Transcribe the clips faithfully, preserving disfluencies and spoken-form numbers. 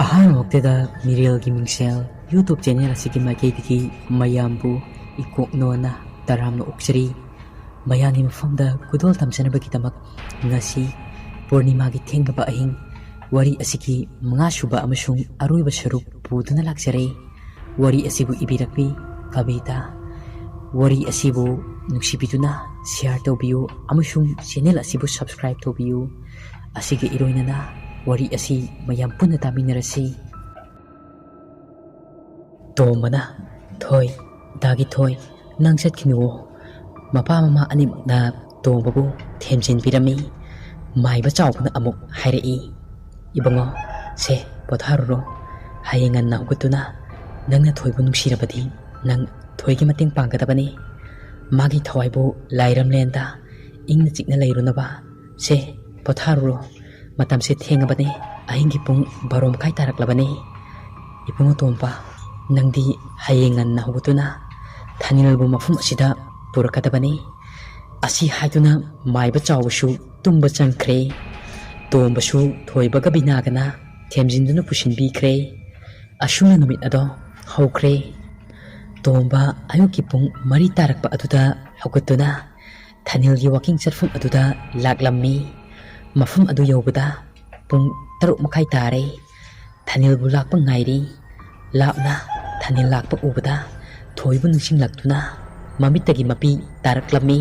ꯑꯍꯥꯟꯕꯃꯛꯇꯗ ꯃꯤꯔꯦꯜꯒꯤ ꯃꯤꯡꯁꯦꯜ YouTube channel ꯑꯁꯤꯒꯤ ꯃꯥꯏꯀꯩꯗꯒꯤ ꯃꯌꯥꯝꯕꯨ ꯏꯀꯣꯛꯅꯣꯅ ꯇꯔꯥꯝꯅ ꯑꯣꯛꯆꯔꯤ꯫ ꯃꯌꯥꯝꯒꯤ ꯃꯐꯝꯗ ꯈꯨꯗꯣꯜ ꯇꯝꯖꯅꯕꯒꯤꯗꯃꯛ ꯉꯁꯤ ꯄꯨꯔꯅꯤꯃꯥꯒꯤ ꯊꯦꯡꯂꯕ ꯑꯍꯤꯡ ꯋꯥꯔꯤ ꯑꯁꯤꯒꯤ ꯃꯉꯥꯁꯨꯕ ꯑꯃꯁꯨꯡ ꯑꯔꯣꯏꯕ ꯁꯔꯨꯛ ꯄꯨꯗꯨꯅ ꯂꯥꯛꯆꯔꯦ꯫ ꯋꯥꯔꯤ ꯑꯁꯤꯕꯨ ꯏꯕꯤꯔꯛꯄꯤ ꯀꯕꯤꯇꯥ꯫ ꯋꯥꯔꯤ ꯑꯁꯤꯕꯨ ꯅꯨꯡꯁꯤꯕꯤꯗꯨꯅ share ꯇꯧꯕꯤꯌꯨ ꯑꯃꯁꯨꯡ ꯆꯦꯅꯦꯜ ꯑꯁꯤꯕꯨ subscribe ꯇꯧꯕꯤꯌꯨ꯫ ꯑꯁꯤꯒ ꯏꯔꯣꯏꯅꯅ ꯋꯥꯔꯤ ꯑꯁꯤ ꯃꯌꯥꯝ ꯄꯨꯟꯅ ꯇꯥꯃꯤꯟꯅꯔꯁꯤ꯫ ꯇꯣꯝꯕꯅ, "ꯊꯣꯏ, ꯗꯥꯒꯤ ꯊꯣꯏ, ꯅꯪ ꯆꯠꯈꯤꯅꯨꯋꯣ꯫" ꯃꯄꯥ ꯃꯃꯥ ꯑꯅꯤꯃꯛꯅ ꯇꯣꯝꯕꯕꯨ ꯊꯦꯝꯖꯤꯟꯕꯤꯔꯝꯃꯤ꯫ ꯃꯥꯏꯕ ꯆꯥꯎꯕꯅ ꯑꯃꯨꯛ ꯍꯥꯏꯔꯛꯏ, "ꯏꯕꯨꯡꯉꯣ, ꯁꯦ, ꯄꯣꯊꯥꯔꯨꯔꯣ꯫ ꯍꯌꯦꯡ ꯉꯟꯅ ꯍꯧꯒꯠꯇꯨꯅ ꯅꯪꯅ ꯊꯣꯏꯕꯨ ꯅꯨꯡꯁꯤꯔꯕꯗꯤ ꯅꯪ ꯊꯣꯏꯒꯤ ꯃꯇꯦꯡ ꯄꯥꯡꯒꯗꯕꯅꯤ꯫ ꯃꯥꯒꯤ ꯊꯋꯥꯏꯕꯨ ꯂꯥꯏꯔꯝꯂꯦꯟꯗ ꯏꯪꯅ ꯆꯤꯛꯅ ꯂꯩꯔꯨꯅꯕ꯫ ꯁꯦ, ꯄꯣꯊꯥꯔꯨꯔꯣ꯫ ꯃꯇꯝꯁꯦ ꯊꯦꯡꯉꯕꯅꯤ꯫ ꯑꯍꯤꯡꯒꯤ ꯄꯨꯡ ꯕꯥꯔꯣ ꯃꯈꯥꯏ ꯇꯥꯔꯛꯂꯕꯅꯤ꯫ ꯏꯕꯨꯡꯉꯣ ꯇꯣꯝꯕ, ꯅꯪꯗꯤ ꯍꯌꯦꯡ ꯉꯟꯅ ꯍꯧꯒꯠꯇꯨꯅ ꯊꯥꯅꯤꯜꯕꯨ ꯃꯐꯝ ꯑꯁꯤꯗ ꯄꯨꯔꯛꯀꯗꯕꯅꯤ꯫" ꯑꯁꯤ ꯍꯥꯏꯗꯨꯅ ꯃꯥꯏꯕ ꯆꯥꯎꯕꯁꯨ ꯇꯨꯝꯕ ꯆꯪꯈ꯭ꯔꯦ꯫ ꯇꯣꯝꯕꯁꯨ ꯊꯣꯏꯕꯒ ꯕꯤꯅꯥꯒꯅ ꯊꯦꯝꯖꯤꯟꯗꯨꯅ ꯄꯨꯁꯤꯟꯕꯤꯈ꯭ꯔꯦ꯫ ꯑꯁꯨꯝꯅ ꯅꯨꯃꯤꯠ ꯑꯗꯣ ꯍꯧꯈ꯭ꯔꯦ꯫ ꯇꯣꯝꯕ ꯑꯌꯨꯛꯀꯤ ꯄꯨꯡ ꯃꯔꯤ ꯇꯥꯔꯛꯄ ꯑꯗꯨꯗ ꯍꯧꯒꯠꯇꯨꯅ ꯊꯥꯅꯤꯜꯒꯤ ꯋꯥꯀꯤꯡ ꯆꯠꯐꯝ ꯑꯗꯨꯗ ꯂꯥꯛꯂꯝꯃꯤ꯫ ꯃꯐꯝ ꯑꯗꯨ ꯌꯧꯕꯗ ꯄꯨꯡ ꯇꯔꯨꯛ ꯃꯈꯥꯏ ꯇꯥꯔꯦ꯫ ꯊꯥꯅꯤꯜꯕꯨ ꯂꯥꯛꯄ ꯉꯥꯏꯔꯤ꯫ ꯂꯥꯞꯅ ꯊꯥꯅꯤꯜ ꯂꯥꯛꯄ ꯎꯕꯗ ꯊꯣꯏꯕꯨ ꯅꯤꯡꯁꯤꯡꯂꯛꯇꯨꯅ ꯃꯃꯤꯠꯇꯒꯤ ꯃꯄꯤ ꯇꯥꯔꯛꯂꯝꯃꯤ꯫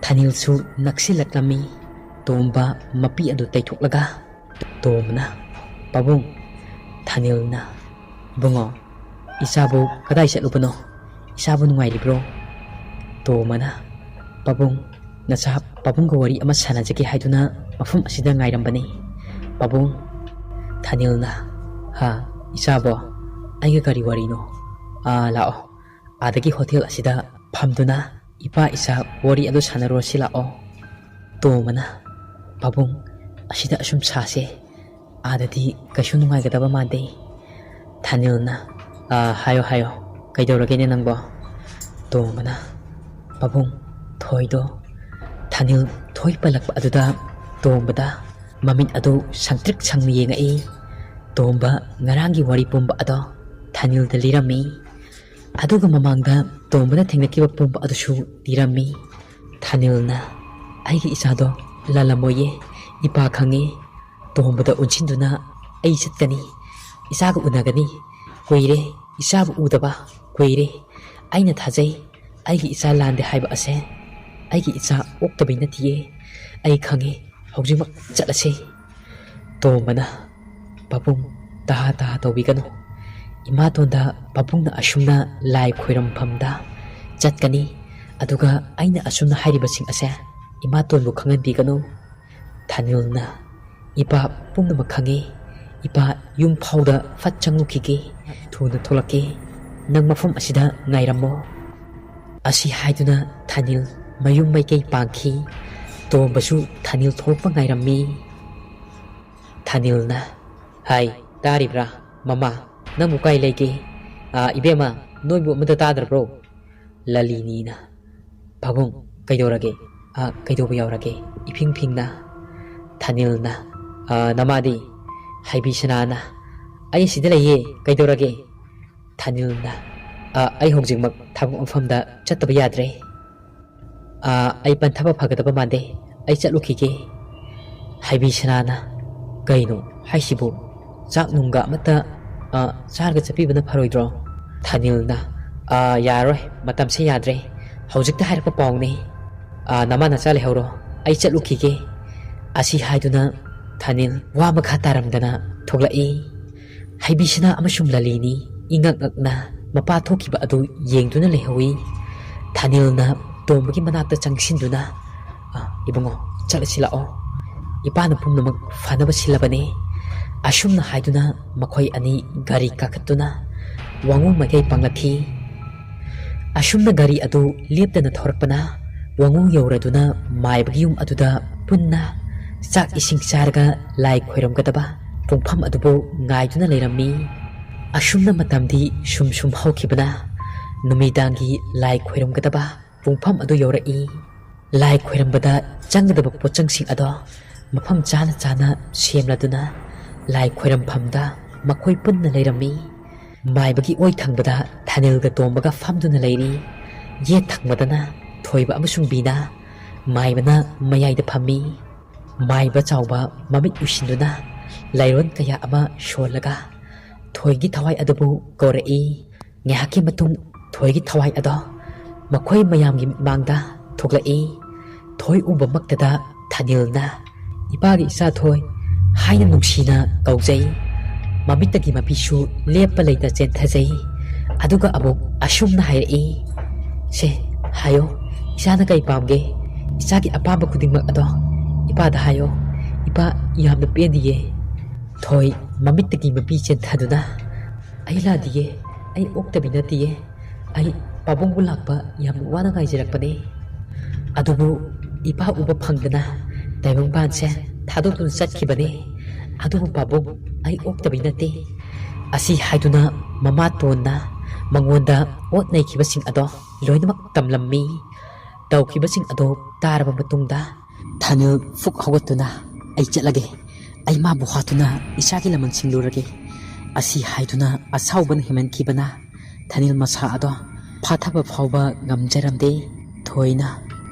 ꯊꯥꯅꯤꯜꯁꯨ ꯅꯛꯁꯤꯜꯂꯛꯂꯝꯃꯤ꯫ ꯇꯣꯝꯕ ꯃꯄꯤ ꯑꯗꯨ ꯇꯩꯊꯣꯛꯂꯒ ꯇꯣꯝꯕꯅ, "ꯄꯥꯕꯨꯡ꯫" ꯊꯥꯅꯤꯜꯅ, "ꯏꯕꯨꯡꯉꯣ, ꯏꯆꯥꯕꯨ ꯀꯗꯥꯏ ꯆꯠꯂꯨꯕꯅꯣ? ꯏꯆꯥꯕꯨ ꯅꯨꯡꯉꯥꯏꯔꯤꯕ꯭ꯔꯣ?" ꯇꯣꯝꯕꯅ, "ꯄꯥꯕꯨꯡ, ꯅꯆꯥ ꯄꯥꯕꯨꯡꯒ ꯋꯥꯔꯤ ꯑꯃ ꯁꯥꯟꯅꯖꯒꯦ ꯍꯥꯏꯗꯨꯅ ꯃꯐꯝ ꯑꯁꯤꯗ ꯉꯥꯏꯔꯝꯕꯅꯤ, ꯄꯥꯕꯨꯡ꯫" ꯊꯥꯅꯤꯜꯅ, "ꯍꯥ, ꯏꯆꯥꯕꯣ? ꯑꯩꯒ ꯀꯔꯤ ꯋꯥꯔꯤꯅꯣ? ꯑꯥ, ꯂꯥꯛꯑꯣ, ꯑꯥꯗꯒꯤ ꯍꯣꯇꯦꯜ ꯑꯁꯤꯗ ꯐꯝꯗꯨꯅ ꯏꯄꯥ ꯏꯆꯥ ꯋꯥꯔꯤ ꯑꯗꯨ ꯁꯥꯟꯅꯔꯨꯔꯁꯤ, ꯂꯥꯛꯑꯣ꯫" ꯇꯣꯝꯕꯅ, "ꯄꯥꯕꯨꯡ, ꯑꯁꯤꯗ ꯑꯁꯨꯝ ꯁꯥꯁꯦ, ꯑꯥꯗꯗꯤ ꯀꯩꯁꯨ ꯅꯨꯡꯉꯥꯏꯒꯗꯕ ꯃꯥꯟꯗꯦ꯫" ꯊꯥꯅꯤꯜꯅ, "ꯑꯥ, ꯍꯥꯏꯌꯣ, ꯍꯥꯏꯌꯣ, ꯀꯩꯗꯧꯔꯒꯦꯅꯦ ꯅꯪꯕꯣ?" ꯇꯣꯝꯕꯅ, "ꯄꯥꯕꯨꯡ, ꯊꯣꯏꯗꯣ꯫" ꯊꯥꯅꯤꯜ ꯊꯣꯏ ꯄꯜꯂꯛꯄ ꯑꯗꯨꯗ ꯇꯣꯝꯕꯗ ꯃꯃꯤꯠ ꯑꯗꯨ ꯁꯪꯇ꯭ꯔꯤꯛ ꯁꯪꯅ ꯌꯦꯡꯉꯛꯏ꯫ ꯇꯣꯝꯕ ꯉꯔꯥꯡꯒꯤ ꯋꯥꯔꯤ ꯄꯨꯝꯕ ꯑꯗꯣ ꯊꯥꯅꯤꯜꯗ ꯂꯤꯔꯝꯃꯤ꯫ ꯑꯗꯨꯒ ꯃꯃꯥꯡꯗ ꯇꯣꯝꯕꯅ ꯊꯦꯡꯅꯈꯤꯕ ꯄꯨꯝꯕ ꯑꯗꯨꯁꯨ ꯂꯤꯔꯝꯃꯤ꯫ ꯊꯥꯅꯤꯜꯅ, "ꯑꯩꯒꯤ ꯏꯆꯥꯗꯣ ꯂꯥꯜꯂꯝꯃꯣꯏꯌꯦ, ꯏꯄꯥ ꯈꯪꯉꯦ꯫ ꯇꯣꯝꯕꯗ ꯑꯣꯟꯁꯤꯟꯗꯨꯅ ꯑꯩ ꯆꯠꯀꯅꯤ, ꯏꯆꯥꯒ ꯎꯅꯒꯅꯤ꯫ ꯀꯨꯏꯔꯦ ꯏꯆꯥꯕꯨ ꯎꯗꯕ, ꯀꯨꯏꯔꯦ꯫ ꯑꯩꯅ ꯊꯥꯖꯩ, ꯑꯩꯒꯤ ꯏꯆꯥ ꯂꯥꯟꯗꯦ ꯍꯥꯏꯕ ꯑꯁꯦ꯫ ꯑꯩꯒꯤ ꯏꯆꯥ ꯑꯣꯛꯇꯕꯩ ꯅꯠꯇꯤꯌꯦ, ꯑꯩ ꯈꯪꯉꯦ꯫ ꯍꯧꯖꯤꯛꯃꯛ ꯆꯠꯂꯁꯤ꯫" ꯇꯣꯝꯕꯅ, "ꯄꯥꯕꯨꯡ, ꯇꯍꯥ ꯇꯍꯥ ꯇꯧꯕꯤꯒꯅꯨ꯫ ꯏꯃꯥꯇꯣꯟꯗ ꯄꯥꯕꯨꯡꯅ ꯑꯁꯨꯝꯅ ꯂꯥꯏ ꯈꯣꯏꯔꯝꯐꯝꯗ ꯆꯠꯀꯅꯤ, ꯑꯗꯨꯒ ꯑꯩꯅ ꯑꯁꯨꯝꯅ ꯍꯥꯏꯔꯤꯕꯁꯤꯡ ꯑꯁꯦ ꯏꯃꯥꯇꯣꯟꯕꯨ ꯈꯪꯍꯟꯕꯤꯒꯅꯨ꯫" ꯊꯥꯅꯤꯜꯅ, "ꯏꯄꯥ ꯄꯨꯝꯅꯃꯛ ꯈꯪꯉꯤ꯫ ꯏꯄꯥ ꯌꯨꯝ ꯐꯥꯎꯗ ꯐꯠ ꯆꯪꯂꯨꯈꯤꯒꯦ꯫ ꯊꯨꯅ ꯊꯣꯛꯂꯛꯀꯦ꯫ ꯅꯪ ꯃꯐꯝ ꯑꯁꯤꯗ ꯉꯥꯏꯔꯝꯃꯣ꯫" ꯑꯁꯤ ꯍꯥꯏꯗꯨꯅ ꯊꯥꯅꯤꯜ ꯃꯌꯨꯝ ꯃꯥꯏꯀꯩ ꯄꯥꯡꯈꯤ꯫ ꯇꯣꯝꯕꯁꯨ ꯊꯥꯅꯤꯜ ꯊꯣꯛꯂꯛꯄ ꯉꯥꯏꯔꯝꯃꯤ꯫ ꯊꯥꯅꯤꯜꯅ, "ꯍꯥꯏ, ꯇꯥꯔꯤꯕ꯭ꯔꯥ? ꯃꯃꯥ, ꯅꯪꯕꯨ ꯀꯥꯏ ꯂꯩꯒꯦ? ꯑꯥ, ꯏꯕꯦꯝꯃ, ꯅꯣꯏꯕꯨ ꯑꯃꯠꯇ ꯇꯥꯗ꯭ꯔꯕ꯭ꯔꯣ?" ꯂꯂꯤꯅꯤꯅ, "ꯄꯥꯕꯨꯡ, ꯀꯩꯗꯧꯔꯒꯦ? ꯑꯥ, ꯀꯩꯗꯧꯕ ꯌꯥꯎꯔꯒꯦ?" ꯏꯐꯤꯡ ꯐꯤꯡꯅ꯫ ꯊꯥꯅꯤꯜꯅ, "ꯑꯥ, ꯅꯃꯥꯗꯤ?" ꯍꯥꯏꯕꯤ ꯁꯅꯥꯅ, "ꯑꯩ ꯁꯤꯗ ꯂꯩꯌꯦ, ꯀꯩꯗꯧꯔꯒꯦ?" ꯊꯥꯅꯤꯜꯅ, "ꯑꯥ, ꯑꯩ ꯍꯧꯖꯤꯛꯃꯛ ꯊꯕꯛ ꯃꯐꯝꯗ ꯆꯠꯇꯕ ꯌꯥꯗ꯭ꯔꯦ꯫ ꯑꯥ, ꯑꯩ ꯄꯟꯊꯕ ꯐꯒꯗꯕ ꯃꯥꯟꯗꯦ, ꯑꯩ ꯆꯠꯂꯨꯈꯤꯒꯦ꯫" ꯍꯥꯏꯕꯤ ꯁꯅꯥꯅ, "ꯀꯩꯅꯣ ꯍꯥꯏꯁꯤꯕꯨ? ꯆꯥꯛ ꯅꯨꯡꯒ ꯑꯃꯠꯇ, ꯑꯥ, ꯆꯥꯔꯒ ꯆꯠꯄꯤꯕꯅ ꯐꯔꯣꯏꯗ꯭ꯔꯣ?" ꯊꯥꯅꯤꯜꯅ, "ꯑꯥ, ꯌꯥꯔꯔꯣꯏ, ꯃꯇꯝꯁꯦ ꯌꯥꯗ꯭ꯔꯦ, ꯍꯧꯖꯤꯛꯇ ꯍꯥꯏꯔꯛꯄ ꯄꯥꯎꯅꯦ꯫ ꯑꯥ, ꯅꯃꯥ ꯅꯆꯥ ꯂꯩꯍꯧꯔꯣ, ꯑꯩ ꯆꯠꯂꯨꯈꯤꯒꯦ꯫" ꯑꯁꯤ ꯍꯥꯏꯗꯨꯅ ꯊꯥꯅꯤꯜ ꯋꯥ ꯃꯈꯥ ꯇꯥꯔꯝꯗꯅ ꯊꯣꯛꯂꯛꯏ꯫ ꯍꯩꯕꯤꯁꯅꯥ ꯑꯃꯁꯨꯡ ꯂꯂꯤꯅꯤ ꯏꯉꯛ ꯉꯛꯅ ꯃꯄꯥ ꯊꯣꯛꯈꯤꯕ ꯑꯗꯨ ꯌꯦꯡꯗꯨꯅ ꯂꯩꯍꯧꯏ꯫ ꯊꯥꯅꯤꯜꯅ ꯇꯣꯝꯕꯒꯤ ꯃꯅꯥꯛꯇ ꯆꯪꯁꯤꯟꯗꯨꯅ, "ꯑ, ꯏꯕꯨꯡꯉꯣ, ꯆꯠꯂꯁꯤ ꯂꯥꯛꯑꯣ꯫ ꯏꯄꯥꯅ ꯄꯨꯝꯅꯃꯛ ꯐꯅꯕ ꯁꯤꯜꯂꯕꯅꯤ꯫" ꯑꯁꯨꯝꯅ ꯍꯥꯏꯗꯨꯅ ꯃꯈꯣꯏ ꯑꯅꯤ ꯒꯥꯔꯤ ꯀꯥꯈꯠꯇꯨꯅ ꯋꯥꯉꯨ ꯃꯥꯏꯀꯩ ꯄꯥꯡꯂꯛꯈꯤ꯫ ꯑꯁꯨꯝꯅ ꯒꯥꯔꯤ ꯑꯗꯨ ꯂꯦꯞꯇꯅ ꯊꯧꯔꯛꯄꯅ ꯋꯥꯉꯨ ꯌꯧꯔꯗꯨꯅ ꯃꯥꯏꯕꯒꯤ ꯌꯨꯝ ꯑꯗꯨꯗ ꯄꯨꯟꯅ ꯆꯥꯛ ꯏꯁꯤꯡ ꯆꯥꯔꯒ ꯂꯥꯏ ꯈꯣꯏꯔꯝꯒꯗꯕ ꯄꯨꯡꯐꯝ ꯑꯗꯨꯕꯨ ꯉꯥꯏꯗꯨꯅ ꯂꯩꯔꯝꯃꯤ꯫ ꯑꯁꯨꯝꯅ ꯃꯇꯝꯗꯤ ꯁꯨꯝ ꯁꯨꯝ ꯍꯧꯈꯤꯕꯅ ꯅꯨꯃꯤꯗꯥꯡꯒꯤ ꯂꯥꯏ ꯈꯣꯏꯔꯝꯒꯗꯕ ꯄꯨꯡꯐꯝ ꯑꯗꯨ ꯌꯧꯔꯛꯏ꯫ ꯂꯥꯏ ꯈꯣꯏꯔꯝꯕꯗ ꯆꯪꯒꯗꯕ ꯄꯣꯠꯆꯪꯁꯤꯡ ꯑꯗꯣ ꯃꯐꯝ ꯆꯥꯅ ꯆꯥꯅ ꯁꯦꯝꯂꯗꯨꯅ ꯂꯥꯏ ꯈꯣꯏꯔꯝꯐꯝꯗ ꯃꯈꯣꯏ ꯄꯨꯟꯅ ꯂꯩꯔꯝꯃꯤ꯫ ꯃꯥꯏꯕꯒꯤ ꯑꯣꯏ ꯊꯪꯕꯗ ꯊꯥꯅꯤꯜꯒ ꯇꯣꯝꯕꯒ ꯐꯝꯗꯨꯅ ꯂꯩꯔꯤ꯫ ꯌꯦꯠ ꯊꯪꯕꯗꯅ ꯊꯣꯏꯕ ꯑꯃꯁꯨꯡ ꯕꯤꯅꯥ꯫ ꯃꯥꯏꯕꯅ ꯃꯌꯥꯏꯗ ꯐꯝꯃꯤ꯫ ꯃꯥꯏꯕ ꯆꯥꯎꯕ ꯃꯃꯤꯠ ꯎꯏꯁꯤꯟꯗꯨꯅ ꯂꯥꯏꯔꯣꯟ ꯀꯌꯥ ꯑꯃ ꯁꯣꯜꯂꯒ ꯊꯣꯏꯒꯤ ꯊꯋꯥꯏ ꯑꯗꯨꯕꯨ ꯀꯧꯔꯛꯏ꯫ ꯉꯥꯏꯍꯥꯛꯀꯤ ꯃꯇꯨꯡ ꯊꯣꯏꯒꯤ ꯊꯋꯥꯏ ꯑꯗꯣ ꯃꯈꯣꯏ ꯃꯌꯥꯝꯒꯤ ꯃꯤꯠꯃꯥꯡꯗ ꯊꯣꯛꯂꯛꯏ꯫ ꯊꯣꯏ ꯎꯕꯃꯛꯇꯗ ꯊꯥꯅꯤꯜꯅ "ꯏꯄꯥꯒꯤ ꯏꯆꯥ ꯊꯣꯏ" ꯍꯥꯏꯅ ꯅꯨꯡꯁꯤꯅ ꯀꯧꯖꯩ꯫ ꯃꯃꯤꯠꯇꯒꯤ ꯃꯄꯤꯁꯨ ꯂꯦꯞꯄ ꯂꯩꯇ ꯆꯦꯟꯊꯖꯩ꯫ ꯑꯗꯨꯒ ꯑꯃꯨꯛ ꯑꯁꯨꯝꯅ ꯍꯥꯏꯔꯛꯏ, "ꯁꯦ, ꯍꯥꯏꯌꯣ, ꯏꯆꯥꯅ ꯀꯩ ꯄꯥꯝꯒꯦ? ꯏꯆꯥꯒꯤ ꯑꯄꯥꯝꯕ ꯈꯨꯗꯤꯡꯃꯛ ꯑꯗꯣ ꯏꯄꯥꯗ ꯍꯥꯏꯌꯣ꯫ ꯏꯄꯥ ꯌꯥꯝꯅ ꯄꯦꯟꯗꯤꯌꯦ꯫" ꯊꯣꯏ ꯃꯃꯤꯠꯇꯒꯤ ꯃꯄꯤ ꯆꯦꯟꯊꯗꯨꯅ, "ꯑꯩ ꯂꯥꯟꯗꯤꯌꯦ, ꯑꯩ ꯑꯣꯛꯇꯕꯤ ꯅꯠꯇꯤꯌꯦ꯫ ꯑꯩ ꯄꯥꯕꯨꯡꯕꯨ ꯂꯥꯛꯄ ꯌꯥꯝꯅ ꯋꯥꯅ ꯉꯥꯏꯖꯔꯛꯄꯅꯦ꯫ ꯑꯗꯨꯕꯨ ꯏꯄꯥ ꯎꯕ ꯐꯪꯗꯅ ꯇꯥꯏꯕꯪꯄꯥꯟꯁꯦ ꯊꯥꯗꯣꯛꯇꯨꯅ ꯆꯠꯈꯤꯕꯅꯦ꯫ ꯑꯗꯨꯕꯨ ꯄꯥꯕꯨꯡ, ꯑꯩ ꯑꯣꯛꯇꯕꯤ ꯅꯠꯇꯦ꯫" ꯑꯁꯤ ꯍꯥꯏꯗꯨꯅ ꯃꯃꯥꯇꯣꯟꯅ ꯃꯉꯣꯟꯗ ꯑꯣꯠ ꯅꯩꯈꯤꯕꯁꯤꯡ ꯑꯗꯣ ꯂꯣꯏꯅꯃꯛ ꯇꯝꯂꯝꯃꯤ꯫ ꯇꯧꯈꯤꯕꯁꯤꯡ ꯑꯗꯣ ꯇꯥꯔꯕ ꯃꯇꯨꯡꯗ ꯊꯥꯅꯤꯜ ꯐꯨꯛ ꯍꯧꯒꯠꯇꯨꯅ, "ꯑꯩ ꯆꯠꯂꯒꯦ꯫ ꯑꯩ ꯃꯥꯕꯨ ꯍꯥꯠꯇꯨꯅ ꯏꯆꯥꯒꯤ ꯂꯃꯟ ꯁꯤꯡꯂꯨꯔꯒꯦ꯫" ꯑꯁꯤ ꯍꯥꯏꯗꯨꯅ ꯑꯁꯥꯎꯕꯅ ꯍꯦꯟꯃꯟꯈꯤꯕꯅ ꯊꯥꯅꯤꯜ ꯃꯁꯥ ꯑꯗꯣ ꯐꯥꯊꯕ ꯐꯥꯎꯕ ꯉꯝꯖꯔꯝꯗꯦ꯫ ꯊꯣꯏꯅ,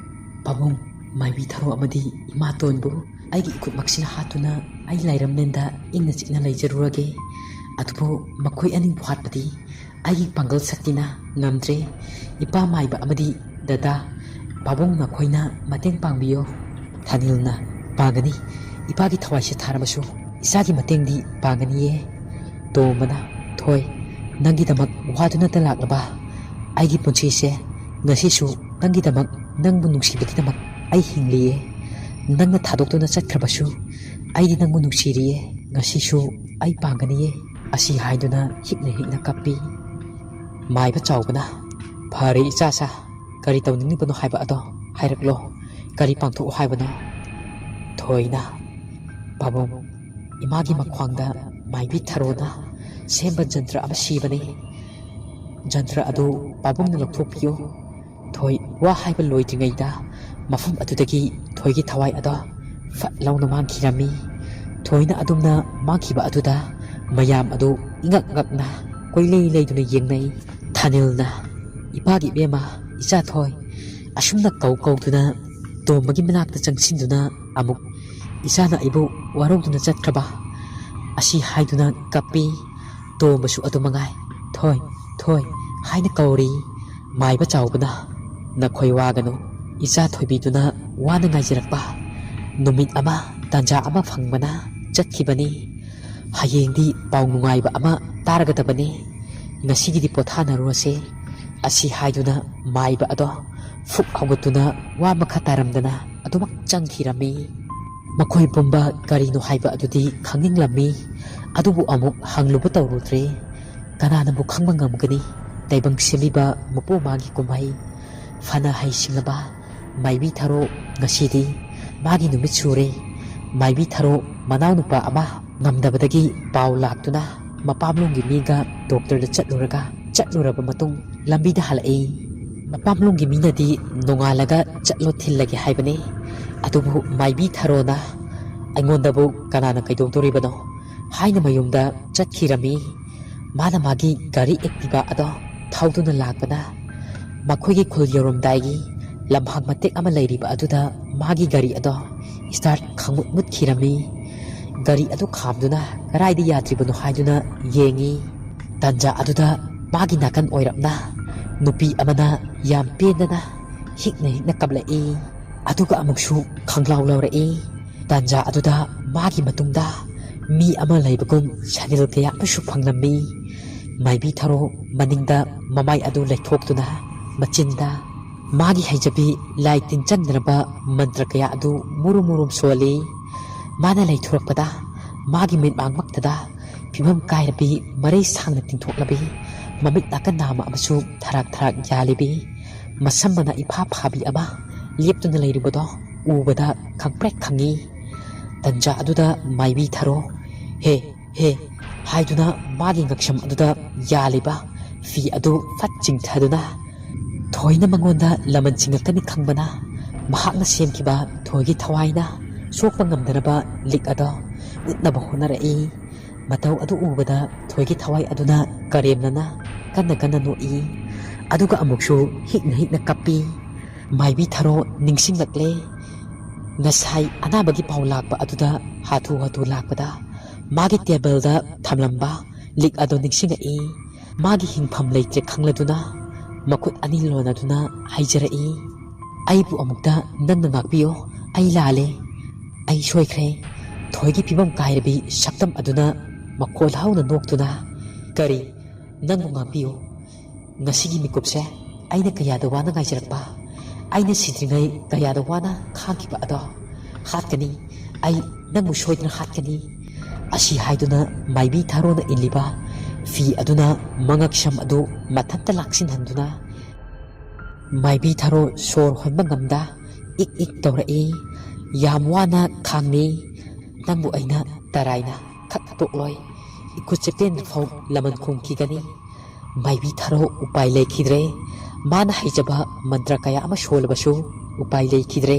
"ꯄꯥꯕꯨꯡ, ꯃꯥꯏꯕꯤ ꯊꯔꯣ ꯑꯃꯗꯤ ꯏꯃꯥꯇꯣꯟꯕꯨ ꯑꯩꯒꯤ ꯏꯈꯨꯠꯃꯛꯁꯤꯅ ꯍꯥꯠꯇꯨꯅ ꯑꯩ ꯂꯥꯏꯔꯝꯂꯦꯟꯗ ꯏꯪꯅ ꯆꯤꯛꯅ ꯂꯩꯖꯔꯨꯔꯒꯦ꯫ ꯑꯗꯨꯕꯨ ꯃꯈꯣꯏ ꯑꯅꯤꯕꯨ ꯍꯥꯠꯄꯗꯤ ꯑꯩꯒꯤ ꯄꯥꯡꯒꯜ ꯁꯛꯇꯤꯅ ꯉꯝꯗ꯭ꯔꯦ꯫ ꯏꯄꯥ ꯃꯥꯏꯕ ꯑꯃꯗꯤ ꯗꯗꯥ, ꯄꯥꯕꯨꯡ ꯅꯈꯣꯏꯅ ꯃꯇꯦꯡ ꯄꯥꯡꯕꯤꯌꯣ꯫" ꯊꯥꯅꯤꯜꯅ, "ꯄꯥꯡꯒꯅꯤ꯫ ꯏꯄꯥꯒꯤ ꯊꯋꯥꯏꯁꯦ ꯊꯥꯔꯕꯁꯨ ꯏꯆꯥꯒꯤ ꯃꯇꯦꯡꯗꯤ ꯄꯥꯡꯒꯅꯤꯌꯦ꯫" ꯇꯣꯝꯕꯅ, "ꯊꯣꯏ, ꯅꯪꯒꯤꯗꯃꯛ ꯋꯥꯗꯨꯅꯇ ꯂꯥꯛꯂꯕ ꯑꯩꯒꯤ ꯄꯨꯟꯁꯤꯁꯦ ꯉꯁꯤꯁꯨ ꯅꯪꯒꯤꯗꯃꯛ, ꯅꯪꯕꯨ ꯅꯨꯡꯁꯤꯕꯒꯤꯗꯃꯛ ꯑꯩ ꯍꯤꯡꯂꯤꯌꯦ꯫ ꯅꯪꯅ ꯊꯥꯗꯣꯛꯇꯨꯅ ꯆꯠꯈ꯭ꯔꯕꯁꯨ ꯑꯩꯗꯤ ꯅꯪꯕꯨ ꯅꯨꯡꯁꯤꯔꯤꯌꯦ꯫ ꯉꯁꯤꯁꯨ ꯑꯩ ꯄꯥꯡꯒꯅꯤꯌꯦ꯫" ꯑꯁꯤ ꯍꯥꯏꯗꯨꯅ ꯍꯤꯛꯅ ꯍꯤꯛꯅ ꯀꯞꯄꯤ꯫ ꯃꯥꯏꯕ ꯆꯥꯎꯕꯅ, "ꯐꯔꯦ ꯏꯆꯥꯁꯥ, ꯀꯔꯤ ꯇꯧꯅꯤꯡꯂꯤꯕꯅꯣ ꯍꯥꯏꯕ ꯑꯗꯣ ꯍꯥꯏꯔꯛꯂꯣ꯫ ꯀꯔꯤ ꯄꯥꯡꯊꯣꯛꯑꯣ ꯍꯥꯏꯕꯅꯣ?" ꯊꯣꯏꯅ, "ꯄꯥꯕꯨꯡ, ꯏꯃꯥꯒꯤ ꯃꯈ꯭ꯋꯥꯡꯗ ꯃꯥꯏꯕꯤ ꯊꯔꯣꯅ ꯁꯦꯝꯕ ꯖꯟꯇ꯭ꯔ ꯑꯃ ꯁꯤꯕꯅꯤ꯫ ꯖꯟꯇ꯭ꯔ ꯑꯗꯨ ꯄꯥꯕꯨꯡꯅ ꯂꯧꯊꯣꯛꯄꯤꯌꯨ꯫" ꯊꯣꯏ ꯋꯥ ꯍꯥꯏꯕ ꯂꯣꯏꯗ꯭ꯔꯤꯉꯩꯗ ꯃꯐꯝ ꯑꯗꯨꯗꯒꯤ ꯊꯣꯏꯒꯤ ꯊꯋꯥꯏ ꯑꯗꯣ ꯐꯠ ꯂꯥꯎꯅ ꯃꯥꯡꯈꯤꯔꯝꯃꯤ꯫ ꯊꯣꯏꯅ ꯑꯗꯨꯝꯅ ꯃꯥꯡꯈꯤꯕ ꯑꯗꯨꯗ ꯃꯌꯥꯝ ꯑꯗꯨ ꯏꯉꯛ ꯉꯛꯅ ꯀꯣꯏꯂꯩ ꯂꯩꯗꯨꯅ ꯌꯦꯡꯅꯩ꯫ ꯊꯥꯅꯤꯜꯅ, "ꯏꯄꯥꯒꯤ ꯏꯕꯦꯝꯃ, ꯏꯆꯥ ꯊꯣꯏ," ꯑꯁꯨꯝꯅ ꯀꯧ ꯀꯧꯗꯨꯅ ꯇꯣꯝꯕꯒꯤ ꯃꯅꯥꯛꯇ ꯆꯪꯁꯤꯟꯗꯨꯅ ꯑꯃꯨꯛ, "ꯏꯆꯥꯅ ꯑꯩꯕꯨ ꯋꯥꯔꯧꯗꯨꯅ ꯆꯠꯈ꯭ꯔꯕ?" ꯑꯁꯤ ꯍꯥꯏꯗꯨꯅ ꯀꯞꯄꯤ꯫ ꯇꯣꯝꯕꯁꯨ ꯑꯗꯨ ꯃꯉꯥꯏ꯫ "ꯊꯣꯏ, ꯊꯣꯏ" ꯍꯥꯏꯅ ꯀꯧꯔꯤ꯫ ꯃꯥꯏꯕ ꯆꯥꯎꯕꯅ, "ꯅꯈꯣꯏ ꯋꯥꯒꯅꯨ, ꯏꯆꯥ ꯊꯣꯏꯕꯤꯗꯨꯅ ꯋꯥꯅ ꯉꯥꯏꯖꯔꯛꯄ ꯅꯨꯃꯤꯠ ꯑꯃ ꯇꯥꯟꯖꯥ ꯑꯃ ꯐꯪꯕꯅ ꯆꯠꯈꯤꯕꯅꯤ꯫ ꯍꯌꯦꯡꯗꯤ ꯄꯥꯎ ꯅꯨꯡꯉꯥꯏꯕ ꯑꯃ ꯇꯥꯔꯒꯗꯕꯅꯤ꯫ ꯉꯁꯤꯒꯤꯗꯤ ꯄꯣꯊꯥꯅꯔꯨꯔꯁꯦ" ꯑꯁꯤ ꯍꯥꯏꯗꯨꯅ ꯃꯥꯏꯕ ꯑꯗꯣ ꯐꯨꯛ ꯍꯧꯒꯠꯇꯨꯅ ꯋꯥ ꯃꯈꯥ ꯇꯥꯔꯝꯗꯅ ꯑꯗꯨꯃꯛ ꯆꯪꯈꯤꯔꯝꯃꯤ꯫ ꯃꯈꯣꯏ ꯄꯨꯝꯕ ꯀꯔꯤꯅꯣ ꯍꯥꯏꯕ ꯑꯗꯨꯗꯤ ꯈꯪꯅꯤꯡꯂꯝꯃꯤ, ꯑꯗꯨꯕꯨ ꯑꯃꯨꯛ ꯍꯪꯂꯨꯕ ꯇꯧꯔꯨꯗ꯭ꯔꯦ꯫ ꯀꯅꯥꯅꯕꯨ ꯈꯪꯕ ꯉꯝꯒꯅꯤ ꯇꯥꯏꯕꯪ ꯁꯦꯝꯕꯤꯕ ꯃꯄꯨ ꯃꯥꯒꯤ ꯀꯨꯝꯍꯩ꯫ ꯐꯅ ꯍꯩꯁꯤꯡꯂꯕ ꯃꯥꯏꯕꯤ ꯊꯔꯣ, ꯉꯁꯤꯗꯤ ꯃꯥꯒꯤ ꯅꯨꯃꯤꯠ ꯁꯨꯔꯦ꯫ ꯃꯥꯏꯕꯤ ꯊꯔꯣ ꯃꯅꯥꯎꯅꯨꯄꯥ ꯑꯃ ꯉꯝꯗꯕꯗꯒꯤ ꯄꯥꯎ ꯂꯥꯛꯇꯨꯅ ꯃꯄꯥꯝꯂꯣꯝꯒꯤ ꯃꯤꯒ ꯗꯣꯛꯇꯔꯗ ꯆꯠꯂꯨꯔꯒ, ꯆꯠꯂꯨꯔꯕ ꯃꯇꯨꯡ ꯂꯝꯕꯤꯗ ꯍꯜꯂꯛꯏ꯫ ꯃꯄꯥꯝꯂꯣꯝꯒꯤ ꯃꯤꯅꯗꯤ ꯅꯣꯡꯉꯥꯜꯂꯒ ꯆꯠꯂꯣ ꯊꯤꯜꯂꯒꯦ ꯍꯥꯏꯕꯅꯤ꯫ ꯑꯗꯨꯕꯨ ꯃꯥꯏꯕꯤ ꯊꯔꯣꯅ, "ꯑꯩꯉꯣꯟꯗꯕꯨ ꯀꯅꯥꯅ ꯀꯩꯗꯧꯗꯣꯔꯤꯕꯅꯣ?" ꯍꯥꯏꯅ ꯃꯌꯨꯝꯗ ꯆꯠꯈꯤꯔꯝꯃꯤ꯫ ꯃꯥꯅ ꯃꯥꯒꯤ ꯒꯥꯔꯤ Activa ꯑꯗꯣ ꯊꯧꯗꯨꯅ ꯂꯥꯛꯄꯅ ꯃꯈꯣꯏꯒꯤ ꯈꯨꯜ ꯌꯧꯔꯝꯗꯥꯏꯒꯤ ꯂꯝꯍꯥꯡ ꯃꯇꯦꯛ ꯑꯃ ꯂꯩꯔꯤꯕ ꯑꯗꯨꯗ ꯃꯥꯒꯤ ꯒꯥꯔꯤ ꯑꯗꯣ start ꯈꯪꯃꯨꯠ ꯃꯨꯠꯈꯤꯔꯝꯃꯤ꯫ ꯒꯥꯔꯤ ꯑꯗꯨ ꯈꯥꯝꯗꯨꯅ ꯀꯗꯥꯏꯗ ꯌꯥꯗ꯭ꯔꯤꯕꯅꯣ ꯍꯥꯏꯗꯨꯅ ꯌꯦꯡꯉꯤ꯫ ꯇꯟꯖꯥ ꯑꯗꯨꯗ ꯃꯥꯒꯤ ꯅꯥꯀꯟ ꯑꯣꯏꯔꯞꯅ ꯅꯨꯄꯤ ꯑꯃꯅ ꯌꯥꯝ ꯄꯦꯟꯗꯅ ꯍꯤꯛꯅ ꯍꯤꯛꯅ ꯀꯞꯂꯛꯏ꯫ ꯑꯗꯨꯒ ꯑꯃꯨꯛꯁꯨ ꯈꯪꯂꯥꯎ ꯂꯥꯎꯔꯛꯏ꯫ ꯇꯥꯟꯖꯥ ꯑꯗꯨꯗ ꯃꯥꯒꯤ ꯃꯇꯨꯡꯗ ꯃꯤ ꯑꯃ ꯂꯩꯕꯒꯨꯝ ꯁꯅꯤꯜ ꯀꯌꯥ ꯑꯃꯁꯨ ꯐꯪꯂꯝꯃꯤ꯫ ꯃꯥꯏꯕꯤ ꯊꯔꯣ ꯃꯅꯤꯡꯗ ꯃꯃꯥꯏ ꯑꯗꯨ ꯂꯩꯊꯣꯛꯇꯨꯅ ꯃꯆꯤꯟꯗ ꯃꯥꯒꯤ ꯍꯩꯖꯕꯤ ꯂꯥꯏ ꯇꯤꯟ ꯆꯪꯗꯅꯕ ꯃꯟꯇ꯭ꯔ ꯀꯌꯥ ꯑꯗꯨ ꯃꯨꯔꯨꯝ ꯃꯨꯔꯨꯝ ꯁꯣꯜꯂꯤ꯫ ꯃꯥꯅ ꯂꯩꯊꯣꯔꯛꯄꯗ ꯃꯥꯒꯤ ꯃꯤꯠꯃꯥꯡꯃꯛꯇꯗ ꯐꯤꯕꯝ ꯀꯥꯏꯔꯕꯤ, ꯃꯔꯩ ꯁꯥꯡꯅ ꯇꯤꯡꯊꯣꯛꯂꯕꯤ, ꯃꯃꯤꯠ ꯅꯥꯀꯟ ꯅꯥꯝꯃ ꯑꯃꯁꯨ ꯊꯔꯥꯛ ꯊꯔꯥꯛ ꯌꯥꯜꯂꯤꯕꯤ, ꯃꯁꯝ ꯃꯅꯥ ꯏꯐꯥ ꯐꯥꯕꯤ ꯑꯃ ꯂꯦꯞꯇꯨꯅ ꯂꯩꯔꯤꯕꯗꯣ ꯎꯕꯗ ꯈꯪꯄ꯭ꯔꯦꯛ ꯈꯪꯉꯤ꯫ ꯇꯟꯖꯥ ꯑꯗꯨꯗ ꯃꯥꯏꯕꯤ ꯊꯔꯣ, "ꯍꯦ, ꯍꯦ" ꯍꯥꯏꯗꯨꯅ ꯃꯥꯒꯤ ꯉꯛꯁꯝ ꯑꯗꯨꯗ ꯌꯥꯜꯂꯤꯕ ꯐꯤ ꯑꯗꯨ ꯐꯠ ꯆꯤꯡꯊꯗꯨꯅ, ꯊꯣꯏꯅ ꯃꯉꯣꯟꯗ ꯂꯃꯟ ꯆꯤꯡꯉꯛꯀꯅꯤ ꯈꯪꯕꯅ, ꯃꯍꯥꯛꯅ ꯁꯦꯝꯈꯤꯕ ꯊꯣꯏꯒꯤ ꯊꯋꯥꯏꯅ ꯁꯣꯛꯄ ꯉꯝꯗꯅꯕ ꯂꯤꯛ ꯑꯗꯣ ꯎꯠꯅꯕ ꯍꯣꯠꯅꯔꯛꯏ꯫ ꯃꯇꯧ ꯑꯗꯨ ꯎꯕꯗ ꯊꯣꯏꯒꯤ ꯊꯋꯥꯏ ꯑꯗꯨꯅ ꯀꯔꯦꯝꯅꯅ ꯀꯟꯅ ꯀꯟꯅ ꯅꯣꯛꯏ꯫ ꯑꯗꯨꯒ ꯑꯃꯨꯛꯁꯨ ꯍꯤꯛꯅ ꯍꯤꯛꯅ ꯀꯞꯄꯤ꯫ ꯃꯥꯏꯕꯤ ꯊꯔꯣ ꯅꯤꯡꯁꯤꯡꯂꯛꯂꯦ꯫ ꯉꯁꯥꯏ ꯑꯅꯥꯕꯒꯤ ꯄꯥꯎ ꯂꯥꯛꯄ ꯑꯗꯨꯗ ꯍꯥꯊꯨ ꯍꯥꯊꯨ ꯂꯥꯛꯄꯗ ꯃꯥꯒꯤ ꯇꯦꯕꯜꯗ ꯊꯝꯂꯝꯕ ꯂꯤꯛ ꯑꯗꯨ ꯅꯤꯡꯁꯤꯡꯂꯛꯏ꯫ ꯃꯥꯒꯤ ꯍꯤꯡꯐꯝ ꯂꯩꯇ꯭ꯔꯦ ꯈꯪꯂꯗꯨꯅ ꯃꯈꯨꯠ ꯑꯅꯤ ꯂꯣꯟꯅꯗꯨꯅ ꯍꯥꯏꯖꯔꯛꯏ, "ꯑꯩꯕꯨ ꯑꯃꯨꯛꯇ ꯅꯪꯅ ꯉꯥꯛꯄꯤꯌꯣ꯫ ꯑꯩ ꯂꯥꯜꯂꯦ꯫ ꯑꯩ ꯁꯣꯏꯈ꯭ꯔꯦ꯫" ꯊꯣꯏꯒꯤ ꯐꯤꯕꯝ ꯀꯥꯏꯔꯕꯤ ꯁꯛꯇꯝ ꯑꯗꯨꯅ ꯃꯈꯣꯜ ꯍꯧꯅ ꯅꯣꯛꯇꯨꯅ, "ꯀꯔꯤ? ꯅꯪꯕꯨ ꯉꯥꯛꯄꯤꯌꯨ? ꯉꯁꯤꯒꯤ ꯃꯤꯀꯨꯞꯁꯦ ꯑꯩꯅ ꯀꯌꯥꯗ ꯋꯥꯅ ꯉꯥꯏꯖꯔꯛꯄ꯫ ꯑꯩꯅ ꯁꯤꯗ꯭ꯔꯤꯉꯩ ꯀꯌꯥꯗ ꯋꯥꯅ ꯈꯥꯡꯈꯤꯕ ꯑꯗꯣ ꯍꯥꯠꯀꯅꯤ꯫ ꯑꯩ ꯅꯪꯕꯨ ꯁꯣꯏꯗꯅ ꯍꯥꯠꯀꯅꯤ꯫" ꯑꯁꯤ ꯍꯥꯏꯗꯨꯅ ꯃꯥꯏꯕꯤ ꯊꯔꯣꯅ ꯏꯜꯂꯤꯕ ꯐꯤ ꯑꯗꯨꯅ ꯃꯉꯛꯁꯝ ꯑꯗꯨ ꯃꯊꯟꯇ ꯂꯥꯛꯁꯤꯟꯍꯟꯗꯨꯅ, ꯃꯥꯏꯕꯤ ꯊꯔꯣ ꯁꯣꯔ ꯍꯣꯟꯕ ꯉꯝꯗ ꯏꯛ ꯏꯛ ꯇꯧꯔꯛꯏ꯫ "ꯌꯥꯝ ꯋꯥꯅ ꯈꯥꯡꯂꯤ꯫ ꯅꯪꯕꯨ ꯑꯩꯅ ꯇꯔꯥꯏꯅ ꯈꯛ ꯇꯣꯛꯂꯣꯏ꯫ ꯏꯈꯨꯠ ꯆꯦꯛꯇꯦꯟꯗ ꯐꯥꯎ ꯂꯃꯟ ꯈꯨꯝꯈꯤꯒꯅꯤ꯫" ꯃꯥꯏꯕꯤ ꯊꯔꯣ ꯎꯄꯥꯏ ꯂꯩꯈꯤꯗ꯭ꯔꯦ꯫ ꯃꯥꯅ ꯍꯩꯖꯕ ꯃꯟꯇ꯭ꯔ ꯀꯌꯥ ꯑꯃ ꯁꯣꯜꯂꯕꯁꯨ ꯎꯄꯥꯏ ꯂꯩꯈꯤꯗ꯭ꯔꯦ꯫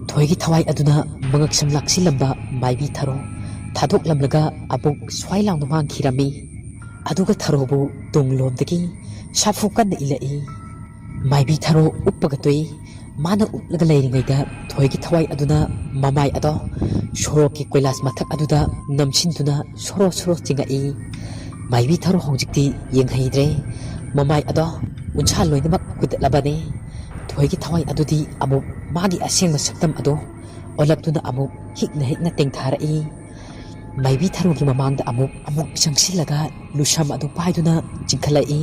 ꯊꯣꯏꯒꯤ ꯊꯋꯥꯏ ꯑꯗꯨꯅ ꯃꯉꯛꯁꯝ ꯂꯥꯛꯁꯤꯜꯂꯝꯕ ꯃꯥꯏꯕꯤ ꯊꯔꯣ ꯊꯥꯗꯣꯛꯂꯝꯂꯒ ꯑꯃꯨꯛ ꯁ꯭ꯋꯥꯏ ꯂꯥꯎꯅ ꯃꯥꯡꯈꯤꯔꯝꯃꯤ꯫ ꯑꯗꯨꯒ ꯊꯔꯣꯕꯨ ꯇꯨꯡꯂꯣꯝꯗꯒꯤ ꯁꯥꯐꯨ ꯀꯟꯅ ꯏꯜꯂꯛꯏ꯫ ꯃꯥꯏꯕꯤ ꯊꯔꯣ ꯎꯞꯄꯒ ꯇꯣꯛꯏ꯫ ꯃꯥꯅ ꯎꯞꯂꯒ ꯂꯩꯔꯤꯉꯩꯗ ꯊꯣꯏꯒꯤ ꯊꯋꯥꯏ ꯑꯗꯨꯅ ꯃꯃꯥꯏ ꯑꯗꯣ ꯁꯣꯔꯣꯛꯀꯤ ꯀꯣꯏꯂꯥꯁ ꯃꯊꯛ ꯑꯗꯨꯗ ꯅꯝꯁꯤꯟꯗꯨꯅ ꯁꯣꯔꯣ ꯁꯣꯔꯣ ꯆꯤꯡꯉꯛꯏ꯫ ꯃꯥꯏꯕꯤ ꯊꯔꯣ ꯍꯧꯖꯤꯛꯇꯤ ꯌꯦꯡꯍꯩꯗ꯭ꯔꯦ꯫ ꯃꯃꯥꯏ ꯑꯗꯣ ꯎꯟꯁꯥ ꯂꯣꯏꯅꯃꯛ ꯀꯨꯗꯠꯂꯕꯅꯤ꯫ ꯊꯣꯏꯒꯤ ꯊꯋꯥꯏ ꯑꯗꯨꯗꯤ ꯑꯃꯨꯛ ꯃꯥꯒꯤ ꯑꯁꯦꯡꯕ ꯁꯛꯇꯝ ꯑꯗꯨ ꯑꯣꯜꯂꯛꯇꯨꯅ ꯑꯃꯨꯛ ꯍꯤꯛꯅ ꯍꯤꯛꯅ ꯇꯦꯡꯊꯔꯛꯏ꯫ ꯃꯥꯏꯕꯤ ꯊꯔꯣꯒꯤ ꯃꯃꯥꯡꯗ ꯑꯃꯨꯛ ꯑꯃꯨꯛ ꯆꯪꯁꯤꯜꯂꯒ ꯂꯨꯁꯝ ꯑꯗꯨ ꯄꯥꯏꯗꯨꯅ ꯆꯤꯡꯈꯠꯂꯛꯏ꯫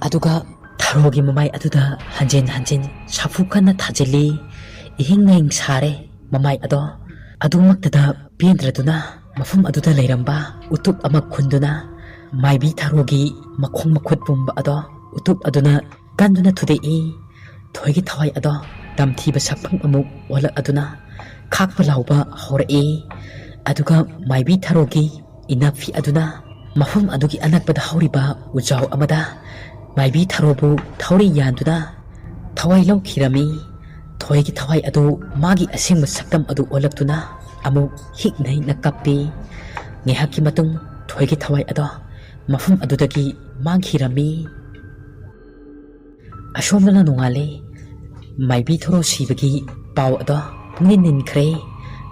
ꯑꯗꯨꯒ ꯊꯔꯣꯒꯤ ꯃꯃꯥꯏ ꯑꯗꯨꯗ ꯍꯟꯖꯤꯟ ꯍꯟꯖꯤꯟ ꯁꯥꯐꯨ ꯀꯟꯅ ꯊꯥꯖꯤꯜꯂꯤ꯫ ꯏꯍꯤꯡ ꯅꯥꯍꯤꯡ ꯁꯥꯔꯦ ꯃꯃꯥꯏ ꯑꯗꯣ꯫ ꯑꯗꯨꯃꯛꯇꯗ ꯄꯦꯟꯗ꯭ꯔꯗꯨꯅ ꯃꯐꯝ ꯑꯗꯨꯗ ꯂꯩꯔꯝꯕ ꯎꯇꯨꯞ ꯑꯃ ꯈꯨꯟꯗꯨꯅ ꯃꯥꯏꯕꯤ ꯊꯔꯣꯒꯤ ꯃꯈꯣꯡ ꯃꯈꯨꯠ ꯄꯨꯝꯕ ꯑꯗꯣ ꯎꯇꯨꯞ ꯑꯗꯨꯅ ꯀꯟꯗꯨꯅ ꯊꯨꯗꯦꯛꯏ꯫ ꯊꯣꯏꯒꯤ ꯊꯋꯥꯏ ꯑꯗꯣ ꯇꯝꯊꯤꯕ ꯁꯛꯐꯝ ꯑꯃꯨꯛ ꯑꯣꯜꯂꯛꯑꯗꯨꯅ ꯈꯥꯛꯄ ꯂꯥꯎꯕ ꯍꯧꯔꯛꯏ꯫ ꯑꯗꯨꯒ ꯃꯥꯏꯕꯤ ꯊꯔꯣꯒꯤ ꯏꯅꯥꯛꯐꯤ ꯑꯗꯨꯅ ꯃꯐꯝ ꯑꯗꯨꯒꯤ ꯑꯅꯛꯄꯗ ꯍꯧꯔꯤꯕ ꯎꯖꯥꯎ ꯑꯃꯗ ꯃꯥꯏꯕꯤ ꯊꯔꯣꯕꯨ ꯊꯧꯔꯤ ꯌꯥꯟꯗꯨꯅ ꯊꯋꯥꯏ ꯂꯧꯈꯤꯔꯝꯃꯤ꯫ ꯊꯣꯏꯒꯤ ꯊꯋꯥꯏ ꯑꯗꯨ ꯃꯥꯒꯤ ꯑꯁꯦꯡꯕ ꯁꯛꯇꯝ ꯑꯗꯨ ꯑꯣꯜꯂꯛꯇꯨꯅ ꯑꯃꯨꯛ ꯍꯤꯛꯅ ꯍꯤꯛꯅ ꯀꯞꯄꯤ꯫ ꯉꯥꯏꯍꯥꯛꯀꯤ ꯃꯇꯨꯡ ꯊꯣꯏꯒꯤ ꯊꯋꯥꯏ ꯑꯗꯣ ꯃꯐꯝ ꯑꯗꯨꯗꯒꯤ ꯃꯥꯡꯈꯤꯔꯝꯃꯤ꯫ ꯑꯁꯣꯝꯗꯅ ꯅꯣꯡꯉꯥꯜꯂꯦ꯫ ꯃꯥꯏꯕꯤ ꯊꯣꯔꯣ ꯁꯤꯕꯒꯤ ꯄꯥꯎ ꯑꯗꯣ ꯄꯨꯡꯅꯤꯟ ꯅꯤꯟꯈ꯭ꯔꯦ꯫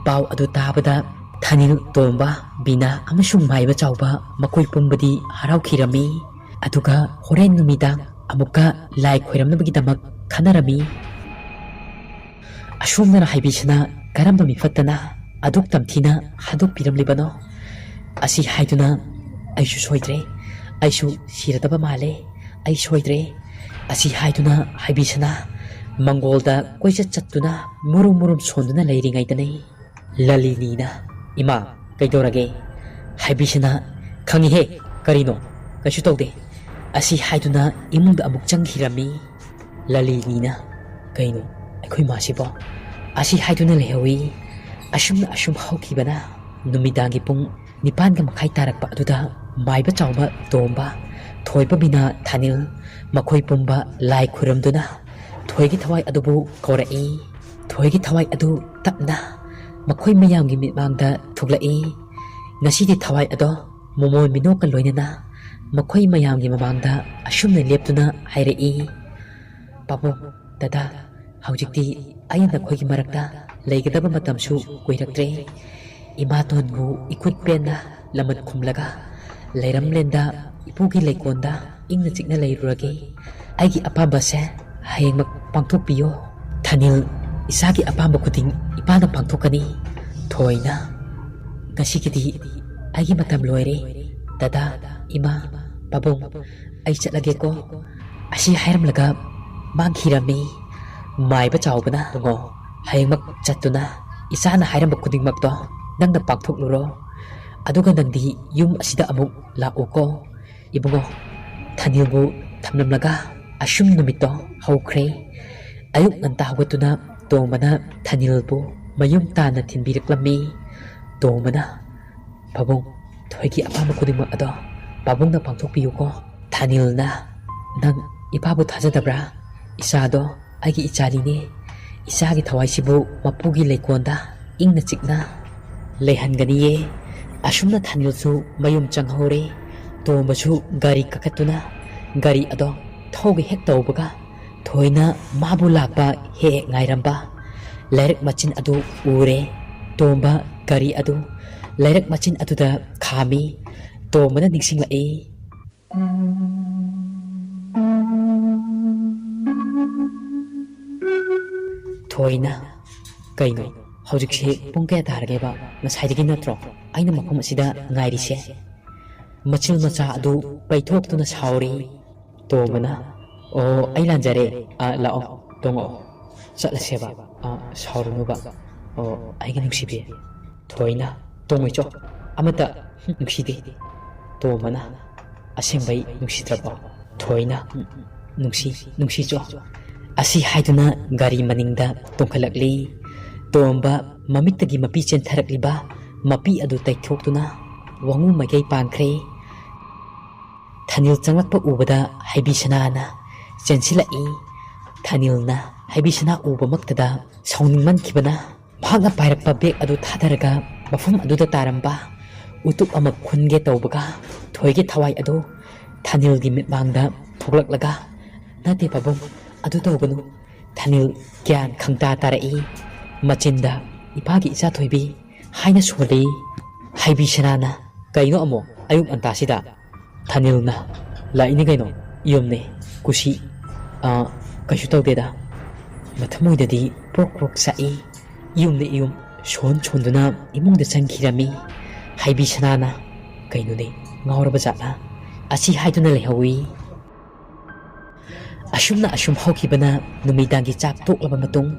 ꯄꯥꯎ ꯑꯗꯨ ꯇꯥꯕꯗ ꯊꯥꯅꯤꯜ, ꯇꯣꯝꯕ, ꯕꯤꯅꯥ ꯑꯃꯁꯨꯡ ꯃꯥꯏꯕ ꯆꯥꯎꯕ ꯃꯈꯣꯏ ꯄꯨꯝꯕꯗꯤ ꯍꯔꯥꯎꯈꯤꯔꯝꯃꯤ꯫ ꯑꯗꯨꯒ ꯍꯣꯔꯦꯟ ꯅꯨꯃꯤꯗꯥꯡ ꯑꯃꯨꯛꯀ ꯂꯥꯏ ꯈꯣꯏꯔꯝꯅꯕꯒꯤꯗꯃꯛ ꯈꯟꯅꯔꯝꯃꯤ꯫ ꯑꯁꯣꯝꯗꯅ ꯍꯥꯏꯕꯤꯁꯅꯥ ꯀꯔꯝꯕ ꯃꯤꯐꯠꯇꯅ ꯑꯗꯨꯛ ꯇꯝꯊꯤꯅ ꯍꯥꯠꯇꯣꯛꯄꯤꯔꯝꯂꯤꯕꯅꯣ? ꯑꯁꯤ ꯍꯥꯏꯗꯨꯅ ꯑꯩꯁꯨ ꯁꯣꯏꯗ꯭ꯔꯦ, ꯑꯩꯁꯨ ꯁꯤꯔꯗꯕ ꯃꯥꯜꯂꯦ, ꯑꯩ ꯁꯣꯏꯗ꯭ꯔꯦ꯫ ꯑꯁꯤ ꯍꯥꯏꯗꯨꯅ ꯍꯥꯏꯕꯤꯁꯅꯥ ꯃꯪꯒꯣꯜꯗ ꯀꯣꯏꯆꯠ ꯆꯠꯇꯨꯅ ꯃꯨꯔꯨꯝ ꯃꯨꯔꯨꯝ ꯁꯣꯟꯗꯨꯅ ꯂꯩꯔꯤꯉꯩꯗꯅꯤ꯫ ꯂꯂꯤꯅꯤꯅ, "ꯏꯃꯥ, ꯀꯩꯗꯧꯔꯒꯦ?" ꯍꯥꯏꯕꯤꯁꯅꯥ, "ꯈꯪꯉꯤꯍꯦ, ꯀꯔꯤꯅꯣ? ꯀꯩꯁꯨ ꯇꯧꯗꯦ"꯫ ꯑꯁꯤ ꯍꯥꯏꯗꯨꯅ ꯏꯃꯨꯡꯗ ꯑꯃꯨꯛ ꯆꯪꯈꯤꯔꯝꯃꯤ꯫ ꯂꯂꯤꯅꯤꯅ, "ꯀꯩꯅꯣ, ꯑꯩꯈꯣꯏ ꯃꯥꯁꯤꯕꯣ?" ꯑꯁꯤ ꯍꯥꯏꯗꯨꯅ ꯂꯩꯍꯧꯏ꯫ ꯑꯁꯨꯝꯅ ꯑꯁꯨꯝ ꯍꯧꯈꯤꯕꯅ ꯅꯨꯃꯤꯗꯥꯡꯒꯤ ꯄꯨꯡ ꯅꯤꯄꯥꯟꯒ ꯃꯈꯥꯏ ꯇꯥꯔꯛꯄ ꯑꯗꯨꯗ ꯃꯥꯏꯕ ꯆꯥꯎꯕ, ꯇꯣꯝꯕ, ꯊꯣꯏꯕ, ꯕꯤꯅꯥ, ꯊꯥꯅꯤꯜ ꯃꯈꯣꯏ ꯄꯨꯝꯕ ꯂꯥꯏ ꯈꯨꯔꯨꯝꯗꯨꯅ ꯊꯣꯏꯒꯤ ꯊꯋꯥꯏ ꯑꯗꯨꯕꯨ ꯀꯧꯔꯛꯏ꯫ ꯊꯣꯏꯒꯤ ꯊꯋꯥꯏ ꯑꯗꯨ ꯇꯞꯅ ꯃꯈꯣꯏ ꯃꯌꯥꯝꯒꯤ ꯃꯤꯠꯃꯥꯡꯗ ꯊꯣꯛꯂꯛꯏ꯫ ꯉꯁꯤꯗꯤ ꯊꯋꯥꯏ ꯑꯗꯣ ꯃꯃꯣꯟ ꯃꯤꯅꯣꯛꯀ ꯂꯣꯏꯅꯅ ꯃꯈꯣꯏ ꯃꯌꯥꯝꯒꯤ ꯃꯃꯥꯡꯗ ꯑꯁꯨꯝꯅ ꯂꯦꯞꯇꯨꯅ ꯍꯥꯏꯔꯛꯏ, "ꯄꯥꯕꯨꯡ, ꯗꯗꯥ, ꯍꯧꯖꯤꯛꯇꯤ ꯑꯩ ꯅꯈꯣꯏꯒꯤ ꯃꯔꯛꯇ ꯂꯩꯒꯗꯕ ꯃꯇꯝꯁꯨ ꯀꯨꯏꯔꯛꯇ꯭ꯔꯦ꯫ ꯏꯃꯥꯇꯣꯟꯕꯨ ꯏꯀꯨꯠ ꯄꯦꯟꯅ ꯂꯃꯟ ꯈꯨꯝꯂꯒ ꯂꯩꯔꯝꯂꯦꯟꯗ ꯏꯄꯨꯒꯤ ꯂꯩꯀꯣꯟꯗ ꯏꯪꯅ ꯆꯤꯛꯅ ꯂꯩꯔꯨꯔꯒꯦ꯫ ꯑꯩꯒꯤ ꯑꯄꯥꯝꯕꯁꯦ ꯍꯌꯦꯡꯃꯛ ꯄꯥꯡꯊꯣꯛꯄꯤꯌꯣ"꯫ ꯊꯥꯅꯤꯜ, "ꯏꯆꯥꯒꯤ ꯑꯄꯥꯝꯕ ꯈꯨꯗꯤꯡ ꯏꯄꯥꯅ ꯄꯥꯡꯊꯣꯛꯀꯅꯤ"꯫ ꯊꯣꯏꯅ, "ꯉꯁꯤꯒꯤꯗꯤ ꯑꯩꯒꯤ ꯃꯇꯝ ꯂꯣꯏꯔꯦ꯫ ꯗꯗꯥ, ꯏꯃꯥ, ꯄꯥꯕꯨꯡ, ꯑꯩ ꯆꯠꯂꯒꯦꯀꯣ"꯫ ꯑꯁꯤ ꯍꯥꯏꯔꯝꯂꯒ ꯃꯥꯡꯈꯤꯔꯝꯃꯤ꯫ ꯃꯥꯏꯕ ꯆꯥꯎꯕꯅ, "ꯉꯣ, ꯍꯌꯦꯡꯃꯛ ꯆꯠꯇꯨꯅ ꯏꯆꯥꯅ ꯍꯥꯏꯔꯝꯕ ꯈꯨꯗꯤꯡꯃꯛꯇꯣ ꯅꯪꯅ ꯄꯥꯡꯊꯣꯛꯂꯨꯔꯣ꯫ ꯑꯗꯨꯒ ꯅꯪꯗꯤ ꯌꯨꯝ ꯑꯁꯤꯗ ꯑꯃꯨꯛ ꯂꯥꯛꯎꯀꯣ"꯫ ꯏꯕꯨꯡꯉꯣ, ꯊꯥꯅꯤꯜꯕꯨ ꯊꯝꯂꯝꯂꯒ ꯑꯁꯨꯝ ꯅꯨꯃꯤꯠꯇꯣ ꯍꯧꯈ꯭ꯔꯦ꯫ ꯑꯌꯨꯛ ꯉꯟꯇꯥ ꯍꯧꯒꯠꯇꯨꯅ ꯇꯣꯝꯕꯅ ꯊꯥꯅꯤꯜꯕꯨ ꯃꯌꯨꯝ ꯇꯥꯟꯅ ꯊꯤꯟꯕꯤꯔꯛꯂꯝꯃꯤ꯫ ꯇꯣꯝꯕꯅ, "ꯄꯥꯕꯨꯡ, ꯊꯣꯏꯒꯤ ꯑꯄꯥꯝꯕ ꯈꯨꯗꯤꯡꯃꯛ ꯑꯗꯣ ꯄꯥꯕꯨꯡꯅ ꯄꯥꯡꯊꯣꯛꯄꯤꯌꯨꯀꯣ"꯫ ꯊꯥꯅꯤꯜꯅ, "ꯅꯪ ꯏꯄꯥꯕꯨ ꯊꯥꯖꯗꯕ꯭ꯔꯥ? ꯏꯆꯥꯗꯣ ꯑꯩꯒꯤ ꯏꯆꯥꯅꯤꯅꯦ꯫ ꯏꯆꯥꯒꯤ ꯊꯋꯥꯏꯁꯤꯕꯨ ꯃꯄꯨꯒꯤ ꯂꯩꯀꯣꯟꯗ ꯏꯪꯅ ꯆꯤꯛꯅ ꯂꯩꯍꯟꯒꯅꯤꯌꯦ꯫ ꯑꯁꯨꯝꯅ ꯊꯥꯅꯤꯜꯁꯨ ꯃꯌꯨꯝ ꯆꯪꯍꯧꯔꯦ꯫ ꯇꯣꯝꯕꯁꯨ ꯒꯥꯔꯤ ꯀꯥꯈꯠꯇꯨꯅ ꯒꯥꯔꯤ ꯑꯗꯣ ꯊꯧꯒꯦ ꯍꯦꯛ ꯇꯧꯕꯒ ꯊꯣꯏꯅ ꯃꯥꯕꯨ ꯂꯥꯛꯄ ꯍꯦꯛ ꯍꯦꯛ ꯉꯥꯏꯔꯝꯕ ꯂꯩꯔꯛ ꯃꯆꯤꯟ ꯑꯗꯨ ꯎꯔꯦ꯫ ꯇꯣꯝꯕ ꯒꯥꯔꯤ ꯑꯗꯨ ꯂꯩꯔꯛ ꯃꯆꯤꯟ ꯑꯗꯨꯗ ꯈꯥꯝꯃꯤ꯫ ꯇꯣꯝꯕꯅ ꯅꯤꯡꯁꯤꯡꯂꯛꯏ꯫ ꯊꯣꯏꯅ, "ꯀꯩꯅꯣ? ꯍꯧꯖꯤꯛꯁꯦ ꯄꯨꯡ ꯀꯌꯥ ꯇꯥꯔꯒꯦꯕ? ꯉꯁꯥꯏꯗꯒꯤ ꯅꯠꯇ꯭ꯔꯣ ꯑꯩꯅ ꯃꯐꯝ ꯑꯁꯤꯗ ꯉꯥꯏꯔꯤꯁꯦ?" ꯃꯆꯤꯜ ꯃꯆꯥ ꯑꯗꯨ ꯄꯩꯊꯣꯛꯇꯨꯅ ꯁꯥꯎꯔꯤ꯫ ꯇꯣꯝꯕꯅ, "ꯑꯣ, ꯑꯩ ꯂꯥꯟꯖꯔꯦ꯫ ꯑꯥ, ꯂꯥꯛꯑꯣ, ꯇꯣꯡꯉꯛꯑꯣ꯫ ꯆꯠꯂꯁꯦꯕ꯫ ꯑꯥ, ꯁꯥꯎꯔꯨꯅꯨꯕ꯫ ꯑꯣ, ꯑꯩꯒꯤ ꯅꯨꯡꯁꯤꯕꯤ꯫" ꯊꯣꯏꯅ, "ꯇꯣꯡꯉꯣꯏꯆꯣ, ꯑꯃꯠꯇ ꯅꯨꯡꯁꯤꯗꯦ꯫" ꯇꯣꯝꯕꯅ, "ꯑꯁꯦꯡꯕꯩ ꯅꯨꯡꯁꯤꯗ꯭ꯔꯕꯣ?" ꯊꯣꯏꯅ, "ꯅꯨꯡꯁꯤ, ꯅꯨꯡꯁꯤꯆꯣ꯫" ꯑꯁꯤ ꯍꯥꯏꯗꯨꯅ ꯒꯥꯔꯤ ꯃꯅꯤꯡꯗ ꯇꯣꯡꯈꯠꯂꯛꯂꯤ꯫ ꯇꯣꯝꯕ ꯃꯃꯤꯠꯇꯒꯤ ꯃꯄꯤ ꯆꯦꯟꯊꯔꯛꯂꯤꯕ ꯃꯄꯤ ꯑꯗꯨ ꯇꯩꯊꯣꯛꯇꯨꯅ ꯋꯥꯉꯨ ꯃꯥꯏꯀꯩ ꯄꯥꯟꯈ꯭ꯔꯦ꯫ ꯊꯥꯅꯤꯜ ꯆꯪꯂꯛꯄ ꯎꯕꯗ ꯍꯩꯕꯤ ꯁꯅꯥꯅ ꯆꯦꯟꯁꯤꯜꯂꯛꯏ꯫ ꯊꯥꯅꯤꯜꯅ ꯍꯩꯕꯤ ꯁꯅꯥ ꯎꯕꯃꯛꯇꯗ ꯁꯥꯎꯅꯤꯡꯃꯟꯈꯤꯕꯅ ꯃꯍꯥꯛꯅ ꯄꯥꯏꯔꯛꯄ ꯕꯦꯒ ꯑꯗꯨ ꯊꯥꯗꯔꯒ ꯃꯐꯝ ꯑꯗꯨꯗ ꯇꯥꯔꯝꯕ ꯎꯇꯨꯞ ꯑꯃ ꯈꯨꯟꯒꯦ ꯇꯧꯕꯒ ꯊꯣꯏꯒꯤ ꯊꯋꯥꯏ ꯑꯗꯨ ꯊꯥꯅꯤꯜꯒꯤ ꯃꯤꯠꯃꯥꯡꯗ ꯊꯣꯛꯂꯛꯂꯒ, "ꯅꯠꯇꯦ ꯄꯥꯕꯨꯡ, ꯑꯗꯨ ꯇꯧꯒꯅꯨ꯫" ꯊꯥꯅꯤꯜ ꯒ꯭ꯌꯥꯟ ꯈꯪꯇꯥ ꯇꯥꯔꯛꯏ꯫ ꯃꯆꯤꯟꯗ, "ꯏꯄꯥꯒꯤ ꯏꯆꯥ ꯊꯣꯏꯕꯤ" ꯍꯥꯏꯅ ꯁꯣꯜꯂꯤ꯫ ꯍꯩꯕꯤ ꯁꯅꯥꯅ, "ꯀꯩꯅꯣ ꯑꯃꯨꯛ ꯑꯌꯨꯛ ꯉꯟꯇꯥꯁꯤꯗ?" ꯊꯥꯅꯤꯜꯅ, "ꯂꯥꯛꯏꯅꯤ ꯀꯩꯅꯣ, ꯌꯨꯝꯅꯦ, ꯀꯨꯁꯤ꯫ ꯑꯥ, ꯀꯩꯁꯨ ꯇꯧꯗꯦꯗ꯫" ꯃꯊꯃꯣꯏꯗꯗꯤ ꯄ꯭ꯔꯣꯛ ꯄ꯭ꯔꯣꯛ ꯆꯥꯛꯏ꯫ ꯌꯨꯝꯅꯦ ꯌꯨꯝ ꯁꯣꯟ ꯁꯣꯟꯗꯨꯅ ꯏꯃꯨꯡꯗ ꯆꯪꯈꯤꯔꯝꯃꯤ꯫ ꯍꯩꯕꯤ ꯁꯅꯥꯅ, "ꯀꯩꯅꯣꯅꯦ, ꯉꯥꯎꯔꯕ ꯖꯥꯠꯂꯥ?" ꯑꯁꯤ ꯍꯥꯏꯗꯨꯅ ꯂꯩꯍꯧꯏ꯫ ꯑꯁꯨꯝꯅ ꯑꯁꯨꯝ ꯍꯧꯈꯤꯕꯅ ꯅꯨꯃꯤꯗꯥꯡꯒꯤ ꯆꯥꯛ ꯇꯣꯛꯂꯕ ꯃꯇꯨꯡ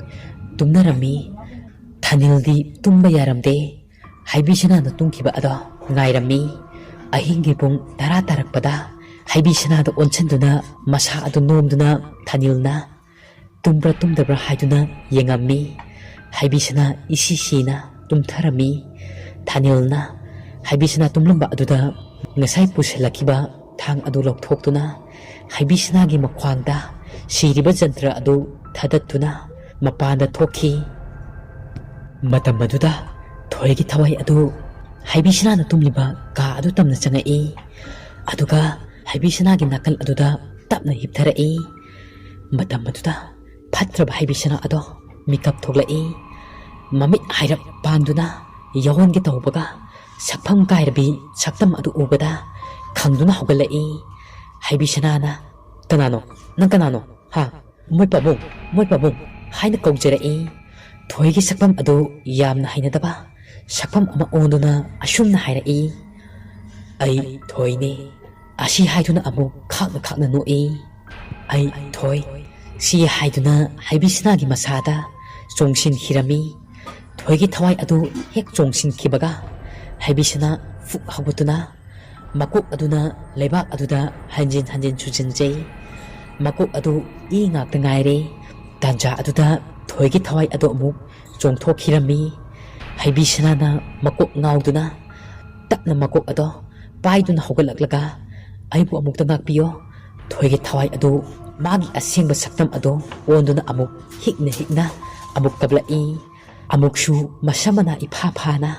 ꯇꯨꯝꯅꯔꯝꯃꯤ꯫ ꯊꯥꯅꯤꯜꯗꯤ ꯇꯨꯝꯕ ꯌꯥꯔꯝꯗꯦ꯫ ꯍꯩꯕꯤ ꯁꯅꯥꯅ ꯇꯨꯝꯈꯤꯕ ꯑꯗꯣ ꯉꯥꯏꯔꯝꯃꯤ꯫ ꯑꯍꯤꯡꯒꯤ ꯄꯨꯡ ꯇꯔꯥ ꯇꯥꯔꯛꯄꯗ ꯍꯩꯕꯤ ꯁꯅꯥꯗ ꯑꯣꯟꯁꯤꯟꯗꯨꯅ ꯃꯁꯥ ꯑꯗꯨ ꯅꯣꯝꯗꯨꯅ ꯊꯥꯅꯤꯜꯅ ꯇꯨꯝꯕ꯭ꯔꯥ ꯇꯨꯝꯗꯕ꯭ꯔꯥ ꯍꯥꯏꯗꯨꯅ ꯌꯦꯡꯉꯝꯃꯤ꯫ ꯍꯩꯕꯤ ꯁꯅꯥ ꯏꯁꯤ ꯁꯤꯅ ꯇꯨꯝꯊꯔꯝꯃꯤ꯫ ꯊꯥꯅꯤꯜꯅ ꯍꯩꯕꯤ ꯁꯅꯥ ꯇꯨꯝꯂꯝꯕ ꯑꯗꯨꯗ ꯉꯁꯥꯏ ꯄꯨꯁꯤꯜꯂꯛꯈꯤꯕ ꯊꯥꯡ ꯑꯗꯨ ꯂꯧꯊꯣꯛꯇꯨꯅ ꯍꯩꯕꯤ ꯁꯅꯥꯒꯤ ꯃꯈ꯭ꯋꯥꯡꯗ ꯁꯤꯔꯤꯕ ꯖꯟꯇ꯭ꯔ ꯑꯗꯨ ꯊꯥꯗꯠꯇꯨꯅ ꯃꯄꯥꯟꯗ ꯊꯣꯛꯈꯤ꯫ ꯃꯇꯝ ꯑꯗꯨꯗ ꯊꯣꯏꯒꯤ ꯊꯋꯥꯏ ꯑꯗꯨ ꯍꯩꯕꯤ ꯁꯅꯥꯅ ꯇꯨꯝꯂꯤꯕ ꯀꯥ ꯑꯗꯨ ꯇꯝꯅ ꯆꯪꯉꯛꯏ꯫ ꯑꯗꯨꯒ ꯍꯩꯕꯤ ꯁꯅꯥꯒꯤ ꯅꯥꯀꯜ ꯑꯗꯨꯗ ꯇꯞꯅ ꯍꯤꯞꯊꯔꯛꯏ꯫ ꯃꯇꯝ ꯑꯗꯨꯗ ꯐꯠꯇ꯭ꯔꯕ ꯍꯩꯕꯤ ꯁꯅꯥ ꯑꯗꯣ ꯃꯤꯀꯞ ꯊꯣꯛꯂꯛꯏ꯫ ꯃꯃꯤꯠ ꯍꯥꯏꯔꯞ ꯄꯥꯡꯗꯨꯅ ꯌꯥꯑꯣꯟꯒꯦ ꯇꯧꯕꯒ ꯁꯛꯐꯝ ꯀꯥꯏꯔꯕꯤ ꯁꯛꯇꯝ ꯑꯗꯨ ꯎꯕꯗ ꯈꯪꯗꯨꯅ ꯍꯧꯒꯠꯂꯛꯏ꯫ ꯍꯩꯕꯤ ꯁꯅꯥꯅ, "ꯀꯅꯥꯅꯣ? ꯅꯪ ꯀꯅꯥꯅꯣ? ꯍꯥ? ꯃꯣꯏ ꯄꯥꯕꯨꯡ, ꯃꯣꯏ ꯄꯥꯕꯨꯡ" ꯍꯥꯏꯅ ꯀꯧꯖꯔꯛꯏ꯫ ꯊꯣꯏꯒꯤ ꯁꯛꯐꯝ ꯑꯗꯨ ꯌꯥꯝꯅ ꯍꯩꯅꯗꯕ ꯁꯛꯐꯝ ꯑꯃ ꯑꯣꯟꯗꯨꯅ ꯑꯁꯨꯝꯅ ꯍꯥꯏꯔꯛꯏ, "ꯑꯩ ꯊꯣꯏꯅꯦ"꯫ ꯑꯁꯤ ꯍꯥꯏꯗꯨꯅ ꯑꯃꯨꯛ ꯈꯥꯛꯅ ꯈꯥꯛꯅ ꯅꯣꯛꯏ꯫ "ꯑꯩ ꯊꯣꯏ" ꯁꯤ ꯍꯥꯏꯗꯨꯅ ꯍꯩꯕꯤ ꯁꯅꯥꯒꯤ ꯃꯁꯥꯗ ꯆꯣꯡꯁꯤꯟꯈꯤꯔꯝꯃꯤ꯫ ꯊꯣꯏꯒꯤ ꯊꯋꯥꯏ ꯑꯗꯨ ꯍꯦꯛ ꯆꯣꯡꯁꯤꯟꯈꯤꯕꯒ ꯍꯩꯕꯤ ꯁꯅꯥ ꯐꯨꯛ ꯍꯧꯒꯠꯇꯨꯅ ꯃꯀꯣꯛ ꯑꯗꯨꯅ ꯂꯩꯕꯥꯛ ꯑꯗꯨꯗ ꯍꯟꯖꯤꯟ ꯍꯟꯖꯤꯟ ꯁꯨꯖꯤꯟꯖꯩ꯫ ꯃꯀꯣꯛ ꯑꯗꯨ ꯏ ꯉꯥꯛꯇ ꯉꯥꯏꯔꯦ꯫ ꯇꯥꯟꯖꯥ ꯑꯗꯨꯗ ꯊꯣꯏꯒꯤ ꯊꯋꯥꯏ ꯑꯗꯨ ꯑꯃꯨꯛ ꯆꯣꯡꯊꯣꯛꯈꯤꯔꯝꯃꯤ꯫ ꯍꯩꯕꯤ ꯁꯅꯥꯅ ꯃꯀꯣꯛ ꯉꯥꯎꯗꯨꯅ ꯇꯞꯅ ꯃꯀꯣꯛ ꯑꯗꯣ ꯄꯥꯏꯗꯨꯅ ꯍꯧꯒꯠꯂꯛꯂꯒ, "ꯑꯩꯕꯨ ꯑꯃꯨꯛꯇ ꯉꯥꯛꯄꯤꯌꯣ"꯫ ꯊꯣꯏꯒꯤ ꯊꯋꯥꯏ ꯑꯗꯨ ꯃꯥꯒꯤ ꯑꯁꯦꯡꯕ ꯁꯛꯇꯝ ꯑꯗꯣ ꯑꯣꯟꯗꯨꯅ ꯑꯃꯨꯛ ꯍꯤꯛꯅ ꯍꯤꯛꯅ ꯑꯃꯨꯛ ꯀꯞꯂꯛꯏ꯫ ꯑꯃꯨꯛꯁꯨ ꯃꯁꯝ ꯃꯅꯥ ꯏꯐꯥ ꯐꯥꯅ,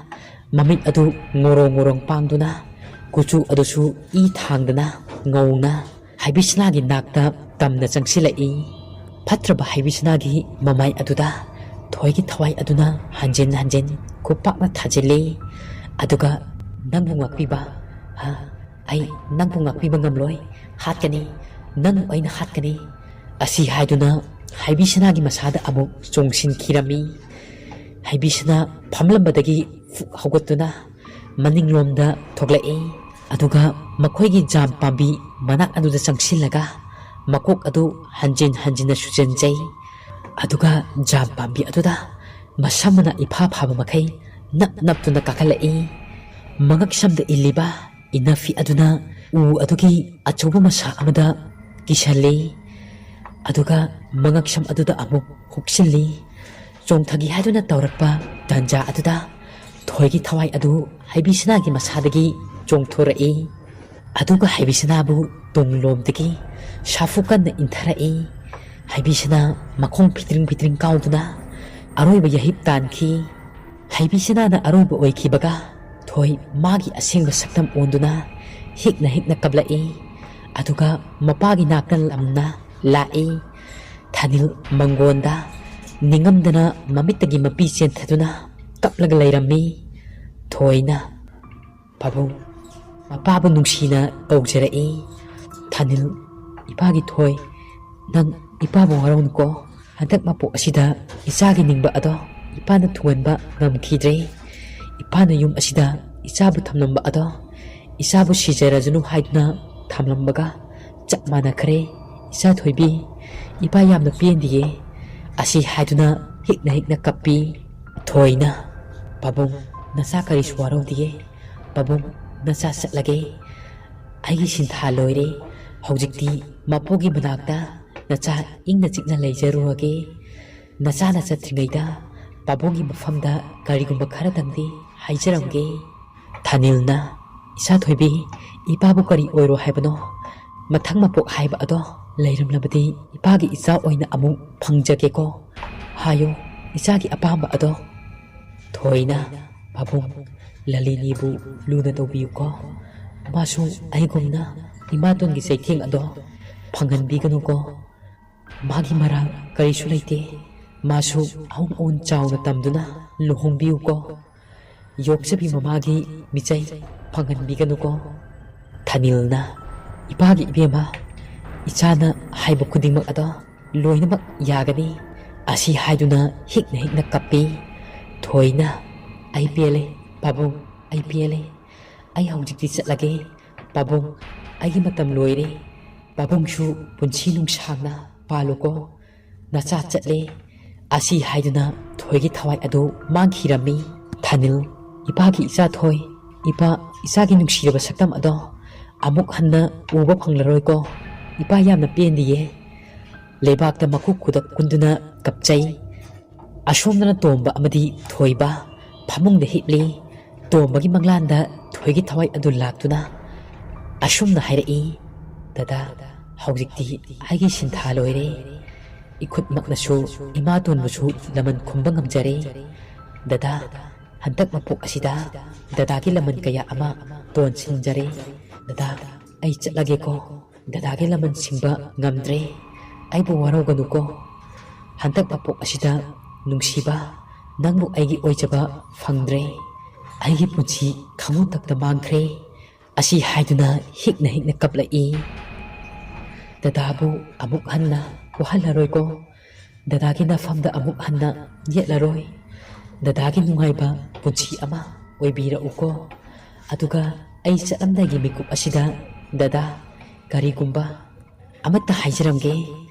ꯃꯃꯤꯠ ꯑꯗꯨ ꯉꯣꯔꯣꯡ ꯉꯣꯔꯣꯡ ꯄꯥꯡꯗꯨꯅ, ꯀꯨꯆꯨ ꯑꯗꯨꯁꯨ ꯏ ꯊꯥꯡꯗꯅ ꯉꯧꯅ ꯍꯩꯕꯤꯁꯅꯥꯒꯤ ꯅꯥꯛꯇ ꯇꯝꯅ ꯆꯪꯁꯤꯜꯂꯛꯏ꯫ ꯐꯠꯇ꯭ꯔꯕ ꯍꯩꯕꯤꯁꯅꯥꯒꯤ ꯃꯃꯥꯏ ꯑꯗꯨꯗ ꯊꯣꯏꯒꯤ ꯊꯋꯥꯏ ꯑꯗꯨꯅ ꯍꯟꯖꯤꯟ ꯍꯟꯖꯤꯟ ꯈꯨꯄꯥꯛꯅ ꯊꯥꯖꯤꯜꯂꯤ꯫ ꯑꯗꯨꯒ, "ꯅꯪꯕꯨ ꯉꯥꯛꯄꯤꯕ, ꯍꯥ? ꯑꯩ ꯅꯪꯕꯨ ꯉꯥꯛꯄꯤꯕ ꯉꯝꯂꯣꯏ꯫ ꯍꯥꯠꯀꯅꯤ, ꯅꯪꯕꯨ ꯑꯩꯅ ꯍꯥꯠꯀꯅꯤ"꯫ ꯑꯁꯤ ꯍꯥꯏꯗꯨꯅ ꯍꯩꯕꯤꯁꯅꯥꯒꯤ ꯃꯁꯥꯗ ꯑꯃꯨꯛ ꯆꯣꯡꯁꯤꯟꯈꯤꯔꯝꯃꯤ꯫ ꯍꯩꯕꯤꯁꯅꯥ ꯐꯝꯂꯝꯕꯗꯒꯤ ꯐꯨꯛ ꯍꯧꯒꯠꯇꯨꯅ ꯃꯅꯤꯡꯂꯣꯝꯗ ꯊꯣꯛꯂꯛꯏ꯫ ꯑꯗꯨꯒ ꯃꯈꯣꯏꯒꯤ ꯖꯥꯝ ꯄꯥꯝꯕꯤ ꯃꯅꯥꯛ ꯑꯗꯨꯗ ꯆꯪꯁꯤꯜꯂꯒ ꯃꯀꯣꯛ ꯑꯗꯨ ꯍꯟꯖꯤꯟ ꯍꯟꯖꯤꯟꯅ ꯁꯨꯖꯟꯖꯩ꯫ ꯑꯗꯨꯒ ꯖꯥꯝ ꯄꯥꯝꯕꯤ ꯑꯗꯨꯗ ꯃꯁꯝ ꯃꯅꯥ ꯏꯐꯥ ꯐꯥꯕ ꯃꯈꯩ ꯅꯞ ꯅꯞꯇꯨꯅ ꯀꯥꯈꯠꯂꯛꯏ꯫ ꯃꯉꯛꯁꯝꯗ ꯏꯜꯂꯤꯕ ꯏꯅꯐꯤ ꯑꯗꯨꯅ ꯎ ꯑꯗꯨꯒꯤ ꯑꯆꯧꯕ ꯃꯁꯥ ꯑꯃꯗ ꯀꯤꯁꯜꯂꯤ꯫ ꯑꯗꯨꯒ ꯃꯉꯛꯁꯝ ꯑꯗꯨꯗ ꯑꯃꯨꯛ ꯍꯨꯛꯆꯤꯜꯂꯤ꯫ ꯆꯣꯡꯊꯒꯦ ꯍꯥꯏꯗꯨꯅ ꯇꯧꯔꯛꯄ ꯇꯥꯟꯖꯥ ꯑꯗꯨꯗ ꯊꯣꯏꯒꯤ ꯊꯋꯥꯏ ꯑꯗꯨ ꯍꯩꯕꯤꯁꯅꯥꯒꯤ ꯃꯁꯥꯗꯒꯤ ꯆꯣꯡꯊꯣꯔꯛꯏ꯫ ꯑꯗꯨꯒ ꯍꯩꯕꯤꯁꯅꯥꯕꯨ ꯇꯨꯡꯂꯣꯝꯗꯒꯤ ꯁꯥꯐꯨ ꯀꯟꯅ ꯏꯟꯊꯔꯛꯏ꯫ ꯍꯩꯕꯤꯁꯅꯥ ꯃꯈꯣꯡ ꯐꯤꯇ꯭ꯔꯤꯡ ꯐꯤꯇ꯭ꯔꯤꯡ ꯀꯥꯎꯗꯨꯅ ꯑꯔꯣꯏꯕ ꯌꯥꯍꯤꯞ ꯇꯥꯟꯈꯤ꯫ ꯍꯩꯕꯤ ꯁꯅꯥꯅ ꯑꯔꯣꯏꯕ ꯑꯣꯏꯈꯤꯕꯒ ꯊꯣꯏ ꯃꯥꯒꯤ ꯑꯁꯦꯡꯕ ꯁꯛꯇꯝ ꯑꯣꯟꯗꯨꯅ ꯍꯤꯛꯅ ꯍꯤꯛꯅ ꯀꯞꯂꯛꯏ꯫ ꯑꯗꯨꯒ ꯃꯄꯥꯒꯤ ꯅꯥꯛꯇ ꯂꯝꯅ ꯂꯥꯛꯏ꯫ ꯊꯥꯅꯤꯜ ꯃꯪꯒꯣꯟꯗ ꯅꯤꯡꯉꯝꯗꯅ ꯃꯃꯤꯠꯇꯒꯤ ꯃꯄꯤ ꯆꯦꯟꯊꯗꯨꯅ ꯀꯞꯂꯒ ꯂꯩꯔꯝꯃꯤ꯫ ꯊꯣꯏꯅ ꯄꯥꯕꯨꯡ, ꯃꯄꯥꯕꯨ ꯅꯨꯡꯁꯤꯅ ꯀꯧꯖꯔꯛꯏ꯫ ꯊꯥꯅꯤꯜ, ꯏꯄꯥꯒꯤ ꯊꯣꯏ, ꯅꯪ ꯏꯄꯥꯕꯨ ꯋꯥꯔꯧꯅꯨꯀꯣ꯫ ꯍꯟꯗꯛ ꯃꯄꯣꯛ ꯑꯁꯤꯗ ꯏꯆꯥꯒꯤ ꯅꯤꯡꯕ ꯑꯗꯣ ꯏꯄꯥꯅ ꯊꯨꯡꯍꯟꯕ ꯉꯝꯈꯤꯗ꯭ꯔꯦ꯫ ꯏꯄꯥꯅ ꯌꯨꯝ ꯑꯁꯤꯗ ꯏꯆꯥꯕꯨ ꯊꯝꯂꯝꯕ ꯑꯗꯣ ꯏꯆꯥꯕꯨ ꯁꯤꯖꯔꯖꯅꯨ ꯍꯥꯏꯗꯨꯅ ꯊꯝꯂꯝꯕꯒ ꯆꯞ ꯃꯥꯟꯅꯈ꯭ꯔꯦ꯫ ꯏꯆꯥ ꯊꯣꯏꯕꯤ, ꯏꯄꯥ ꯌꯥꯝꯅ ꯄꯦꯟꯗꯤꯌꯦ꯫ ꯑꯁꯤ ꯍꯥꯏꯗꯨꯅ ꯍꯤꯛꯅ ꯍꯤꯛꯅ ꯀꯞꯄꯤ꯫ ꯊꯣꯏꯅ, ꯄꯥꯕꯨꯡ, ꯅꯆꯥ ꯀꯔꯤꯁꯨ ꯋꯥꯔꯧꯗꯤꯌꯦ꯫ ꯄꯥꯕꯨꯡ, ꯅꯆꯥ ꯆꯠꯂꯒꯦ꯫ ꯑꯩꯒꯤ ꯁꯤꯟꯊꯥ ꯂꯣꯏꯔꯦ꯫ ꯍꯧꯖꯤꯛꯇꯤ ꯃꯄꯨꯒꯤ ꯃꯅꯥꯛꯇ ꯅꯆꯥ ꯏꯪꯅ ꯆꯤꯛꯅ ꯂꯩꯖꯔꯨꯔꯒꯦ꯫ ꯅꯆꯥꯅ ꯆꯠꯇ꯭ꯔꯤꯉꯩꯗ ꯄꯥꯕꯨꯡꯒꯤ ꯃꯐꯝꯗ ꯀꯔꯤꯒꯨꯝꯕ ꯈꯔꯗꯪꯗꯤ ꯍꯥꯏꯖꯔꯝꯒꯦ꯫ ꯊꯥꯅꯤꯜꯅ, ꯏꯆꯥ ꯊꯣꯏꯕꯤ, ꯏꯄꯥꯕꯨ ꯀꯔꯤ ꯑꯣꯏꯔꯣ ꯍꯥꯏꯕꯅꯣ? ꯃꯊꯪ ꯃꯄꯣꯛ ꯍꯥꯏꯕ ꯑꯗꯣ ꯂꯩꯔꯝꯂꯕꯗꯤ ꯏꯄꯥꯒꯤ ꯏꯆꯥ ꯑꯣꯏꯅ ꯑꯃꯨꯛ ꯐꯪꯖꯒꯦꯀꯣ꯫ ꯍꯥꯏꯌꯨ, ꯏꯆꯥꯒꯤ ꯑꯄꯥꯝꯕ ꯑꯗꯣ꯫ ꯊꯣꯏꯅ, ꯄꯥꯕꯨꯡ, ꯂꯂꯤꯅꯤꯕꯨ ꯂꯨꯅ ꯇꯧꯕꯤꯌꯨꯀꯣ꯫ ꯃꯥꯁꯨ ꯑꯩꯒꯨꯝꯅ ꯏꯃꯥꯇꯣꯟꯒꯤ ꯆꯩꯊꯦꯡ ꯑꯗꯣ ꯐꯪꯍꯟꯕꯤꯒꯅꯨꯀꯣ꯫ ꯃꯥꯒꯤ ꯃꯔꯥꯜ ꯀꯔꯤꯁꯨ ꯂꯩꯇꯦ꯫ ꯃꯥꯁꯨ ꯑꯍꯨꯝ ꯑꯣꯟ ꯆꯥꯎꯅ ꯇꯝꯗꯨꯅ ꯂꯨꯍꯣꯡꯕꯤꯌꯨꯀꯣ꯫ ꯌꯣꯛꯆꯕꯤ ꯃꯃꯥꯒꯤ ꯃꯤꯆꯩ ꯐꯪꯍꯟꯕꯤꯒꯅꯨꯀꯣ꯫ ꯊꯥꯅꯤꯜꯅ, ꯏꯄꯥꯒꯤ ꯏꯕꯦꯝꯃ, ꯏꯆꯥꯅ ꯍꯥꯏꯕ ꯈꯨꯗꯤꯡꯃꯛ ꯑꯗꯣ ꯂꯣꯏꯅꯃꯛ ꯌꯥꯒꯅꯤ꯫ ꯑꯁꯤ ꯍꯥꯏꯗꯨꯅ ꯍꯤꯛꯅ ꯍꯤꯛꯅ ꯀꯞꯄꯤ꯫ ꯊꯣꯏꯅ, ꯑꯩ ꯄꯦꯜꯂꯦ, ꯄꯥꯕꯨꯡ, ꯑꯩ ꯄꯦꯜꯂꯦ꯫ ꯑꯩ ꯍꯧꯖꯤꯛꯇꯤ ꯆꯠꯂꯒꯦ꯫ ꯄꯥꯕꯨꯡ, ꯑꯩꯒꯤ ꯃꯇꯝ ꯂꯣꯏꯔꯦ꯫ ꯄꯥꯕꯨꯡꯁꯨ ꯄꯨꯟꯁꯤ ꯅꯨꯡꯁꯥꯡꯅ ꯄꯥꯜꯂꯨꯀꯣ꯫ ꯅꯆꯥ ꯆꯠꯂꯦ꯫ ꯑꯁꯤ ꯍꯥꯏꯗꯨꯅ ꯊꯣꯏꯒꯤ ꯊꯋꯥꯏ ꯑꯗꯨ ꯃꯥꯡꯈꯤꯔꯝꯃꯤ꯫ ꯊꯥꯅꯤꯜ, ꯏꯄꯥꯒꯤ ꯏꯆꯥ ꯊꯣꯏ, ꯏꯄꯥ, ꯏꯆꯥꯒꯤ ꯅꯨꯡꯁꯤꯔꯕ ꯁꯛꯇꯝ ꯑꯗꯣ ꯑꯃꯨꯛ ꯍꯟꯅ ꯎꯕ ꯐꯪꯂꯔꯣꯏꯀꯣ꯫ ꯏꯄꯥ ꯌꯥꯝꯅ ꯄꯦꯟꯗꯤꯌꯦ꯫ ꯂꯩꯕꯥꯛꯇ ꯃꯈꯨ ꯈꯨꯗꯛ ꯀꯨꯟꯗꯨꯅ ꯀꯞꯆꯩ꯫ ꯑꯁꯣꯝꯗꯅ ꯇꯣꯝꯕ ꯑꯃꯗꯤ ꯊꯣꯏꯕ ꯐꯃꯨꯡꯗ ꯍꯤꯞꯂꯤ꯫ ꯇꯣꯝꯕꯒꯤ ꯃꯪꯂꯥꯟꯗ ꯊꯣꯏꯒꯤ ꯊꯋꯥꯏ ꯑꯗꯨ ꯂꯥꯛꯇꯨꯅ ꯑꯁꯨꯝꯅ ꯍꯥꯏꯔꯛꯏ, "ꯗꯗꯥ, ꯍꯧꯖꯤꯛꯇꯤ ꯑꯩꯒꯤ ꯁꯤꯟꯊꯥ ꯂꯣꯏꯔꯦ꯫ ꯏꯈꯨꯠꯃꯛꯅꯁꯨ ꯏꯃꯥꯇꯣꯟꯕꯨꯁꯨ ꯂꯃꯟ ꯈꯨꯝꯕ ꯉꯝꯖꯔꯦ꯫ "ꯗꯗꯥ, ꯍꯟꯗꯛ ꯃꯄꯣꯛ ꯑꯁꯤꯗ ꯗꯗꯥꯒꯤ ꯂꯃꯟ ꯀꯌꯥ ꯑꯃ ꯇꯣꯟꯁꯤꯟꯖꯔꯦ꯫ ꯗꯗꯥ, ꯑꯩ ꯆꯠꯂꯒꯦꯀꯣ꯫ ꯗꯗꯥꯒꯤ ꯂꯃꯟ ꯁꯤꯡꯕ ꯉꯝꯗ꯭ꯔꯦ꯫ ꯑꯩꯕꯨ ꯋꯥꯔꯧꯒꯅꯨꯀꯣ꯫ ꯍꯟꯗꯛ ꯃꯄꯣꯛ ꯑꯁꯤꯗ ꯅꯨꯡꯁꯤꯕ, ꯅꯪꯕꯨ ꯑꯩꯒꯤ ꯑꯣꯏꯖꯕ ꯐꯪꯗ꯭ꯔꯦ꯫ ꯑꯩꯒꯤ ꯄꯨꯟꯁꯤ ꯈꯪꯍꯧꯗꯕꯗ ꯃꯥꯡꯈ꯭ꯔꯦ"꯫ ꯑꯁꯤ ꯍꯥꯏꯗꯨꯅ ꯍꯤꯛꯅ ꯍꯤꯛꯅ ꯀꯞꯂꯛꯏ꯫ "ꯗꯗꯥꯕꯨ ꯑꯃꯨꯛ ꯍꯟꯅ ꯋꯥꯍꯜꯂꯔꯣꯏꯀꯣ꯫ ꯗꯗꯥꯒꯤ ꯅꯐꯝꯗ ꯑꯃꯨꯛ ꯍꯟꯅ ꯌꯦꯠꯂꯔꯣꯏ꯫ ꯗꯗꯥꯒꯤ ꯅꯨꯡꯉꯥꯏꯕ ꯄꯨꯟꯁꯤ ꯑꯃ ꯑꯣꯏꯕꯤꯔꯛꯎꯀꯣ꯫ ꯑꯗꯨꯒ ꯑꯩ ꯆꯠꯂꯝꯗꯥꯏꯒꯤ ꯃꯤꯀꯨꯞ ꯑꯁꯤꯗ, ꯗꯗꯥ, ꯀꯔꯤꯒꯨꯝꯕ ꯑꯃꯠꯇ ꯍꯥꯏꯖꯔꯝꯒꯦ꯫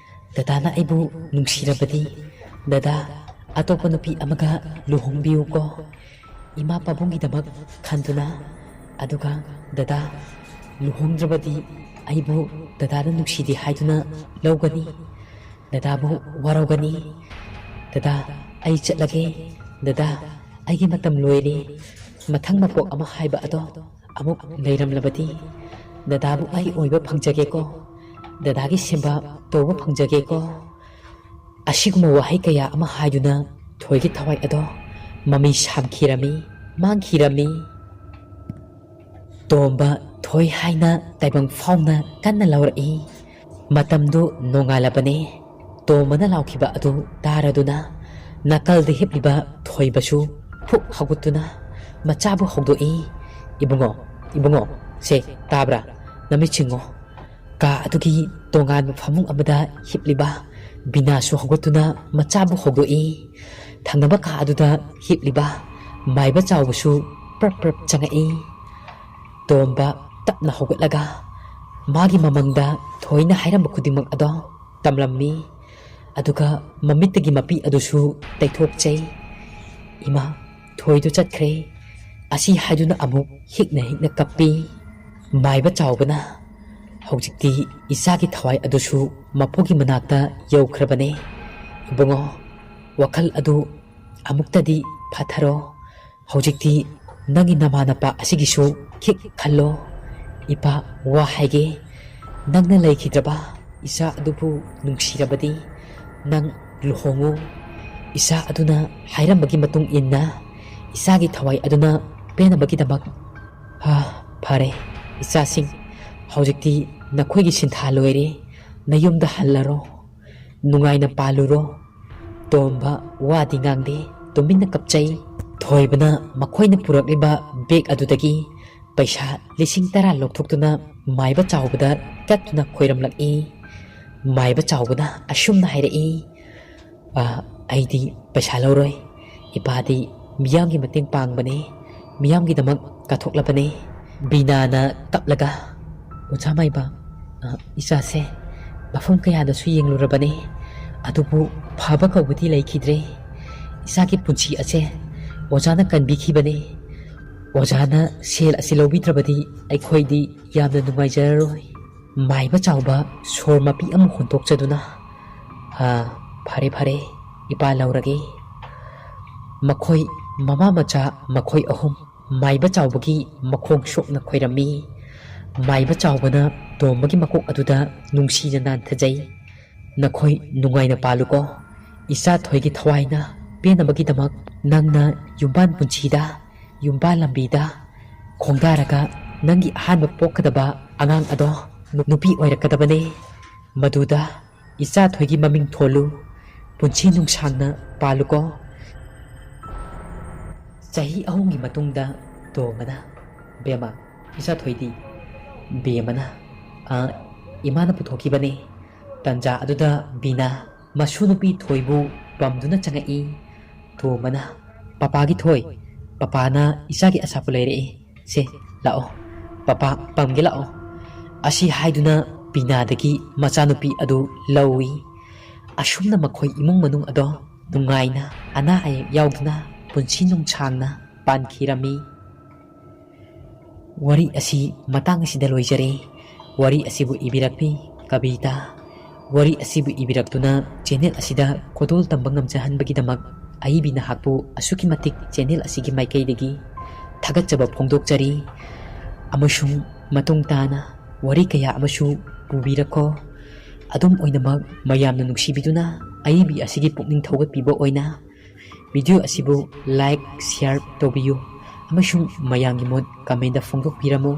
ꯗꯗꯥꯅ ꯑꯩꯕꯨ ꯅꯨꯡꯁꯤꯔꯕꯗꯤ, ꯗꯗꯥ, ꯑꯇꯣꯞꯄ ꯅꯨꯄꯤ ꯑꯃꯒ ꯂꯨꯍꯣꯡꯕꯤꯌꯨꯀꯣ꯫ ꯏꯃꯥ ꯄꯥꯕꯨꯡꯒꯤꯗꯃꯛ ꯈꯟꯗꯨꯅ, ꯑꯗꯨꯒ ꯗꯗꯥ, ꯂꯨꯍꯣꯡꯗ꯭ꯔꯕꯗꯤ ꯑꯩꯕꯨ ꯗꯗꯥꯅ ꯅꯨꯡꯁꯤꯗꯦ ꯍꯥꯏꯗꯨꯅ ꯂꯧꯒꯅꯤ꯫ ꯗꯗꯥꯕꯨ ꯋꯥꯔꯧꯒꯅꯤ꯫ ꯗꯗꯥ, ꯑꯩ ꯆꯠꯂꯒꯦ꯫ ꯗꯗꯥ, ꯑꯩꯒꯤ ꯃꯇꯝ ꯂꯣꯏꯔꯦ꯫ ꯃꯊꯪ ꯃꯄꯣꯛ ꯑꯃ ꯍꯥꯏꯕ ꯑꯗꯣ ꯑꯃꯨꯛ ꯂꯩꯔꯝꯂꯕꯗꯤ ꯗꯗꯥꯕꯨ ꯑꯩ ꯑꯣꯏꯕ ꯐꯪꯖꯒꯦꯀꯣ꯫ ꯗꯗꯥꯒꯤ ꯁꯦꯕꯥ ꯇꯧꯕ ꯐꯪꯖꯒꯦꯀꯣ"꯫ ꯑꯁꯤꯒꯨꯝꯕ ꯋꯥꯍꯩ ꯀꯌꯥ ꯑꯃ ꯍꯥꯏꯗꯨꯅ ꯊꯣꯏꯒꯤ ꯊꯋꯥꯏ ꯑꯗꯣ ꯃꯃꯩ ꯁꯥꯝꯈꯤꯔꯝꯃꯤ, ꯃꯥꯡꯈꯤꯔꯝꯃꯤ꯫ ꯇꯣꯝꯕ ꯊꯣꯏ ꯍꯥꯏꯅ ꯇꯥꯏꯕꯪ ꯐꯥꯎꯅ ꯀꯟꯅ ꯂꯥꯎꯔꯛꯏ꯫ ꯃꯇꯝꯗꯨ ꯅꯣꯡꯉꯥꯜꯂꯕꯅꯦ꯫ ꯇꯣꯝꯕꯅ ꯂꯥꯎꯈꯤꯕ ꯑꯗꯨ ꯇꯥꯔꯗꯨꯅ ꯅꯥꯀꯜꯗ ꯍꯤꯞꯂꯤꯕ ꯊꯣꯏꯕꯁꯨ ꯐꯨꯛ ꯍꯧꯒꯠꯇꯨꯅ ꯃꯆꯥꯕꯨ ꯍꯧꯗꯣꯛꯏ꯫ "ꯏꯕꯨꯡꯉꯣ, ꯏꯕꯨꯡꯉꯣ, ꯁꯦ, ꯇꯥꯕ꯭ꯔꯥ? ꯅꯃꯤꯠ ꯁꯤꯡꯉꯣ"꯫ ꯀꯥ ꯑꯗꯨꯒꯤ ꯇꯣꯉꯥꯟꯕ ꯐꯃꯨꯡ ꯑꯃꯗ ꯍꯤꯞꯂꯤꯕ ꯕꯤꯅꯥꯁꯨ ꯍꯧꯒꯠꯇꯨꯅ ꯃꯆꯥꯕꯨ ꯍꯧꯗꯣꯛꯏ꯫ ꯊꯪꯅꯕ ꯀꯥ ꯑꯗꯨꯗ ꯍꯤꯞꯂꯤꯕ ꯃꯥꯏꯕ ꯆꯥꯎꯕꯁꯨ ꯄ꯭ꯔꯞ ꯄ꯭ꯔꯞ ꯆꯪꯉꯛꯏ꯫ ꯇꯣꯝꯕ ꯇꯞꯅ ꯍꯧꯒꯠꯂꯒ ꯃꯥꯒꯤ ꯃꯃꯪꯗ ꯊꯣꯏꯅ ꯍꯥꯏꯔꯝꯕ ꯈꯨꯗꯤꯡꯃꯛ ꯑꯗꯣ ꯇꯝꯂꯝꯃꯤ꯫ ꯑꯗꯨꯒ ꯃꯃꯤꯠꯇꯒꯤ ꯃꯄꯤ ꯑꯗꯨꯁꯨ ꯇꯩꯊꯣꯛꯆꯩ꯫ "ꯏꯃꯥ, ꯊꯣꯏꯗꯨ ꯆꯠꯈ꯭ꯔꯦ" ꯑꯁꯤ ꯍꯥꯏꯗꯨꯅ ꯑꯃꯨꯛ ꯍꯤꯛꯅ ꯍꯤꯛꯅ ꯀꯞꯄꯤ꯫ ꯃꯥꯏꯕ ꯆꯥꯎꯕꯅ, "ꯍꯧꯖꯤꯛꯇꯤ ꯏꯆꯥꯒꯤ ꯊꯋꯥꯏ ꯑꯗꯨꯁꯨ ꯃꯄꯨꯒꯤ ꯃꯅꯥꯛꯇ ꯌꯧꯈ꯭ꯔꯕꯅꯦ꯫ ꯏꯕꯨꯡꯉꯣ, ꯋꯥꯈꯜ ꯑꯗꯨ ꯑꯃꯨꯛꯇꯗꯤ ꯐꯥꯊꯔꯣ꯫ ꯍꯧꯖꯤꯛꯇꯤ ꯅꯪꯒꯤ ꯅꯃꯥ ꯅꯄꯥ ꯑꯁꯤꯒꯤꯁꯨ ꯈꯤꯛ ꯈꯜꯂꯣ꯫ ꯏꯄꯥ, ꯋꯥ ꯍꯥꯏꯒꯦ꯫ ꯅꯪꯅ ꯂꯩꯈꯤꯗ꯭ꯔꯕ ꯏꯆꯥ ꯑꯗꯨꯕꯨ ꯅꯨꯡꯁꯤꯔꯕꯗꯤ ꯅꯪ ꯂꯨꯍꯣꯡꯉꯨ꯫ ꯏꯆꯥ ꯑꯗꯨꯅ ꯍꯥꯏꯔꯝꯕꯒꯤ ꯃꯇꯨꯡ ꯏꯟꯅ ꯏꯆꯥꯒꯤ ꯊꯋꯥꯏ ꯑꯗꯨꯅ ꯄꯦꯟꯅꯕꯒꯤꯗꯃꯛ, "ꯍꯥ, ꯐꯔꯦ, ꯏꯆꯥꯁꯤꯡ, ꯍꯧꯖꯤꯛꯇꯤ ꯅꯈꯣꯏꯒꯤ ꯁꯤꯟꯊꯥ ꯂꯣꯏꯔꯦ, ꯅꯌꯨꯝꯗ ꯍꯜꯂꯔꯣ, ꯅꯨꯡꯉꯥꯏꯅ ꯄꯥꯜꯂꯨꯔꯣ꯫" ꯇꯣꯝꯕ ꯋꯥꯗꯤ ꯉꯥꯡꯗꯦ, ꯇꯨꯃꯤꯟꯅ ꯀꯞꯆꯩ꯫ ꯊꯣꯏꯕꯅ ꯃꯈꯣꯏꯅ ꯄꯨꯔꯛꯂꯤꯕ ꯕꯦꯒ ꯑꯗꯨꯗꯒꯤ ꯄꯩꯁꯥ ꯂꯤꯁꯤꯡ ꯇꯔꯥ ꯂꯧꯊꯣꯛꯇꯨꯅ ꯃꯥꯏꯕ ꯆꯥꯎꯕꯗ ꯀꯠꯇꯨꯅ ꯈꯣꯏꯔꯝꯂꯛꯏ꯫ ꯃꯥꯏꯕ ꯆꯥꯎꯕꯅ ꯑꯁꯨꯝꯅ ꯍꯥꯏꯔꯛꯏ, "ꯑ, ꯑꯩꯗꯤ ꯄꯩꯁꯥ ꯂꯧꯔꯣꯏ꯫ ꯏꯄꯥꯗꯤ ꯃꯤꯌꯥꯝꯒꯤ ꯃꯇꯦꯡ ꯄꯥꯡꯕꯅꯦ, ꯃꯤꯌꯥꯝꯒꯤꯗꯃꯛ ꯀꯠꯊꯣꯛꯂꯕꯅꯦ꯫" ꯕꯤꯅꯥꯅ ꯀꯞꯂꯒ, "ꯑꯣꯖꯥ ꯃꯥꯏꯕ, ꯑ, ꯏꯆꯥꯁꯦ ꯃꯐꯝ ꯀꯌꯥꯗꯁꯨ ꯌꯦꯡꯂꯨꯔꯕꯅꯦ, ꯑꯗꯨꯕꯨ ꯐꯕ ꯀꯧꯕꯗꯤ ꯂꯩꯈꯤꯗ꯭ꯔꯦ꯫ ꯏꯆꯥꯒꯤ ꯄꯨꯟꯁꯤ ꯑꯁꯦ ꯑꯣꯖꯥꯅ ꯀꯟꯕꯤꯈꯤꯕꯅꯦ꯫ ꯑꯣꯖꯥꯅ ꯁꯦꯜ ꯑꯁꯤ ꯂꯧꯕꯤꯗ꯭ꯔꯕꯗꯤ ꯑꯩꯈꯣꯏꯗꯤ ꯌꯥꯝꯅ ꯅꯨꯡꯉꯥꯏꯖꯔꯔꯣꯏ꯫" ꯃꯥꯏꯕ ꯆꯥꯎꯕ ꯁꯣꯔ ꯃꯄꯤ ꯑꯃ ꯍꯣꯟꯗꯣꯛꯆꯗꯨꯅ, "ꯑ, ꯐꯔꯦ, ꯐꯔꯦ, ꯏꯄꯥ ꯂꯧꯔꯒꯦ꯫" ꯃꯈꯣꯏ ꯃꯃꯥ ꯃꯆꯥ ꯃꯈꯣꯏ ꯑꯍꯨꯝ ꯃꯥꯏꯕ ꯆꯥꯎꯕꯒꯤ ꯃꯈꯣꯡ ꯁꯣꯛꯅ ꯈꯣꯏꯔꯝꯃꯤ꯫ ꯃꯥꯏꯕ ꯆꯥꯎꯕꯅ ꯇꯣꯝꯕꯒꯤ ꯃꯀꯣꯛ ꯑꯗꯨꯗ ꯅꯨꯡꯁꯤꯅ ꯅꯥꯟꯊꯖꯩ꯫ "ꯅꯈꯣꯏ ꯅꯨꯡꯉꯥꯏꯅ ꯄꯥꯜꯂꯨꯀꯣ꯫ ꯏꯆꯥ ꯊꯣꯏꯒꯤ ꯊꯋꯥꯏꯅ ꯄꯦꯟꯅꯕꯒꯤꯗꯃꯛ ꯅꯪꯅ ꯌꯨꯝꯕꯥꯟ ꯄꯨꯟꯁꯤꯗ, ꯌꯨꯝꯕꯥꯟ ꯂꯝꯕꯤꯗ ꯈꯣꯡꯗꯥꯔꯒ ꯅꯪꯒꯤ ꯑꯍꯥꯟꯕ ꯄꯣꯛꯀꯗꯕ ꯑꯉꯥꯡ ꯑꯗꯣ ꯅꯨ-, ꯅꯨꯄꯤ ꯑꯣꯏꯔꯛꯀꯗꯕꯅꯦ꯫ ꯃꯗꯨꯗ ꯏꯆꯥ ꯊꯣꯏꯒꯤ ꯃꯃꯤꯡ ꯊꯣꯜꯂꯨ꯫ ꯄꯨꯟꯁꯤ ꯅꯨꯡꯁꯥꯡꯅ ꯄꯥꯜꯂꯨꯀꯣ꯫" ꯆꯍꯤ ꯑꯍꯨꯝꯒꯤ ꯃꯇꯨꯡꯗ ꯇꯣꯝꯕꯅ, "ꯕꯦꯝꯃ, ꯏꯆꯥ ꯊꯣꯏꯗꯤ?" ꯕꯦꯝꯃꯅ, "ꯑ, ꯏꯃꯥꯅ ꯄꯨꯊꯣꯛꯈꯤꯕꯅꯦ꯫" ꯇꯟꯖꯥ ꯑꯗꯨꯗ ꯕꯤꯅꯥ ꯃꯁꯨ ꯅꯨꯄꯤ ꯊꯣꯏꯕꯨ ꯄꯝꯗꯨꯅ ꯆꯪꯉꯛꯏ꯫ ꯇꯣꯝꯕꯅ, "ꯄꯄꯥꯒꯤ ꯊꯣꯏ, ꯄꯄꯥꯅ ꯏꯆꯥꯒꯤ ꯑꯆꯥꯄꯣꯠ ꯂꯩꯔꯛꯑꯦ꯫ ꯁꯦ, ꯂꯥꯛꯑꯣ, ꯄꯄꯥ ꯄꯝꯒꯦ ꯂꯥꯛꯑꯣ꯫" ꯑꯁꯤ ꯍꯥꯏꯗꯨꯅ ꯕꯤꯅꯥꯗꯒꯤ ꯃꯆꯥꯅꯨꯄꯤ ꯑꯗꯨ ꯂꯧꯏ꯫ ꯑꯁꯨꯝꯅ ꯃꯈꯣꯏ ꯏꯃꯨꯡ ꯃꯅꯨꯡ ꯑꯗꯣ ꯅꯨꯡꯉꯥꯏꯅ, ꯑꯅꯥ ꯑꯌꯦꯛ ꯌꯥꯎꯗꯅ ꯄꯨꯟꯁꯤ ꯅꯨꯡꯁꯥꯡꯅ ꯄꯥꯟꯈꯤꯔꯝꯃꯤ꯫ ꯋꯥꯔꯤ ꯑꯁꯤ ꯃꯇꯥꯡ ꯑꯁꯤꯗ ꯂꯣꯏꯖꯔꯦ꯫ ꯋꯥꯔꯤ ꯑꯁꯤꯕꯨ ꯏꯕꯤꯔꯛꯄꯤ ꯀꯕꯤꯇꯥ꯫ ꯋꯥꯔꯤ ꯑꯁꯤꯕꯨ ꯏꯕꯤꯔꯛꯇꯨꯅ ꯆꯦꯅꯦꯜ ꯑꯁꯤꯗ ꯈꯨꯗꯣꯜ ꯇꯝꯕ ꯉꯝꯖꯍꯟꯕꯒꯤꯗꯃꯛ ꯑꯏꯕꯤ ꯅꯍꯥꯛꯄꯨ ꯑꯁꯨꯛꯀꯤ ꯃꯇꯤꯛ ꯆꯦꯅꯦꯜ ꯑꯁꯤꯒꯤ ꯃꯥꯏꯀꯩꯗꯒꯤ ꯊꯥꯒꯠꯆꯕ ꯐꯣꯡꯗꯣꯛꯆꯔꯤ꯫ ꯑꯃꯁꯨꯡ ꯃꯇꯨꯡ ꯇꯥꯅ ꯋꯥꯔꯤ ꯀꯌꯥ ꯑꯃꯁꯨ ꯄꯨꯕꯤꯔꯛꯈꯣ꯫ ꯑꯗꯨꯝ ꯑꯣꯏꯅꯃꯛ, ꯃꯌꯥꯝꯅ ꯅꯨꯡꯁꯤꯕꯤꯗꯨꯅ ꯑꯏꯕꯤ ꯑꯁꯤꯒꯤ ꯄꯨꯛꯅꯤꯡ ꯊꯧꯒꯠꯄꯤꯕ ꯑꯣꯏꯅ video ꯑꯁꯤꯕꯨ like, share ꯇꯧꯕꯤꯌꯨ ꯑꯃꯁꯨꯡ ꯃꯌꯥꯝꯒꯤ ꯃꯣꯠ comment ꯐꯣꯡꯗꯣꯛꯄꯤꯔꯝꯃꯨ꯫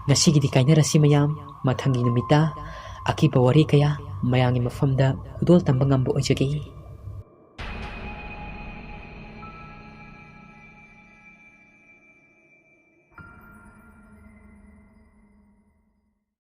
ꯉꯁꯤꯒꯤꯗꯤ ꯀꯥꯏꯅꯔꯁꯤ ꯃꯌꯥꯝ, ꯃꯊꯪꯒꯤ ꯅꯨꯃꯤꯠꯇ ꯑꯀꯤꯕ ꯋꯥꯔꯤ ꯀꯌꯥ ꯃꯌꯥꯝꯒꯤ ꯃꯐꯝꯗ ꯈꯨꯗꯣꯜ ꯇꯝꯕ ꯉꯝꯕ ꯑꯣꯏꯖꯒꯦ꯫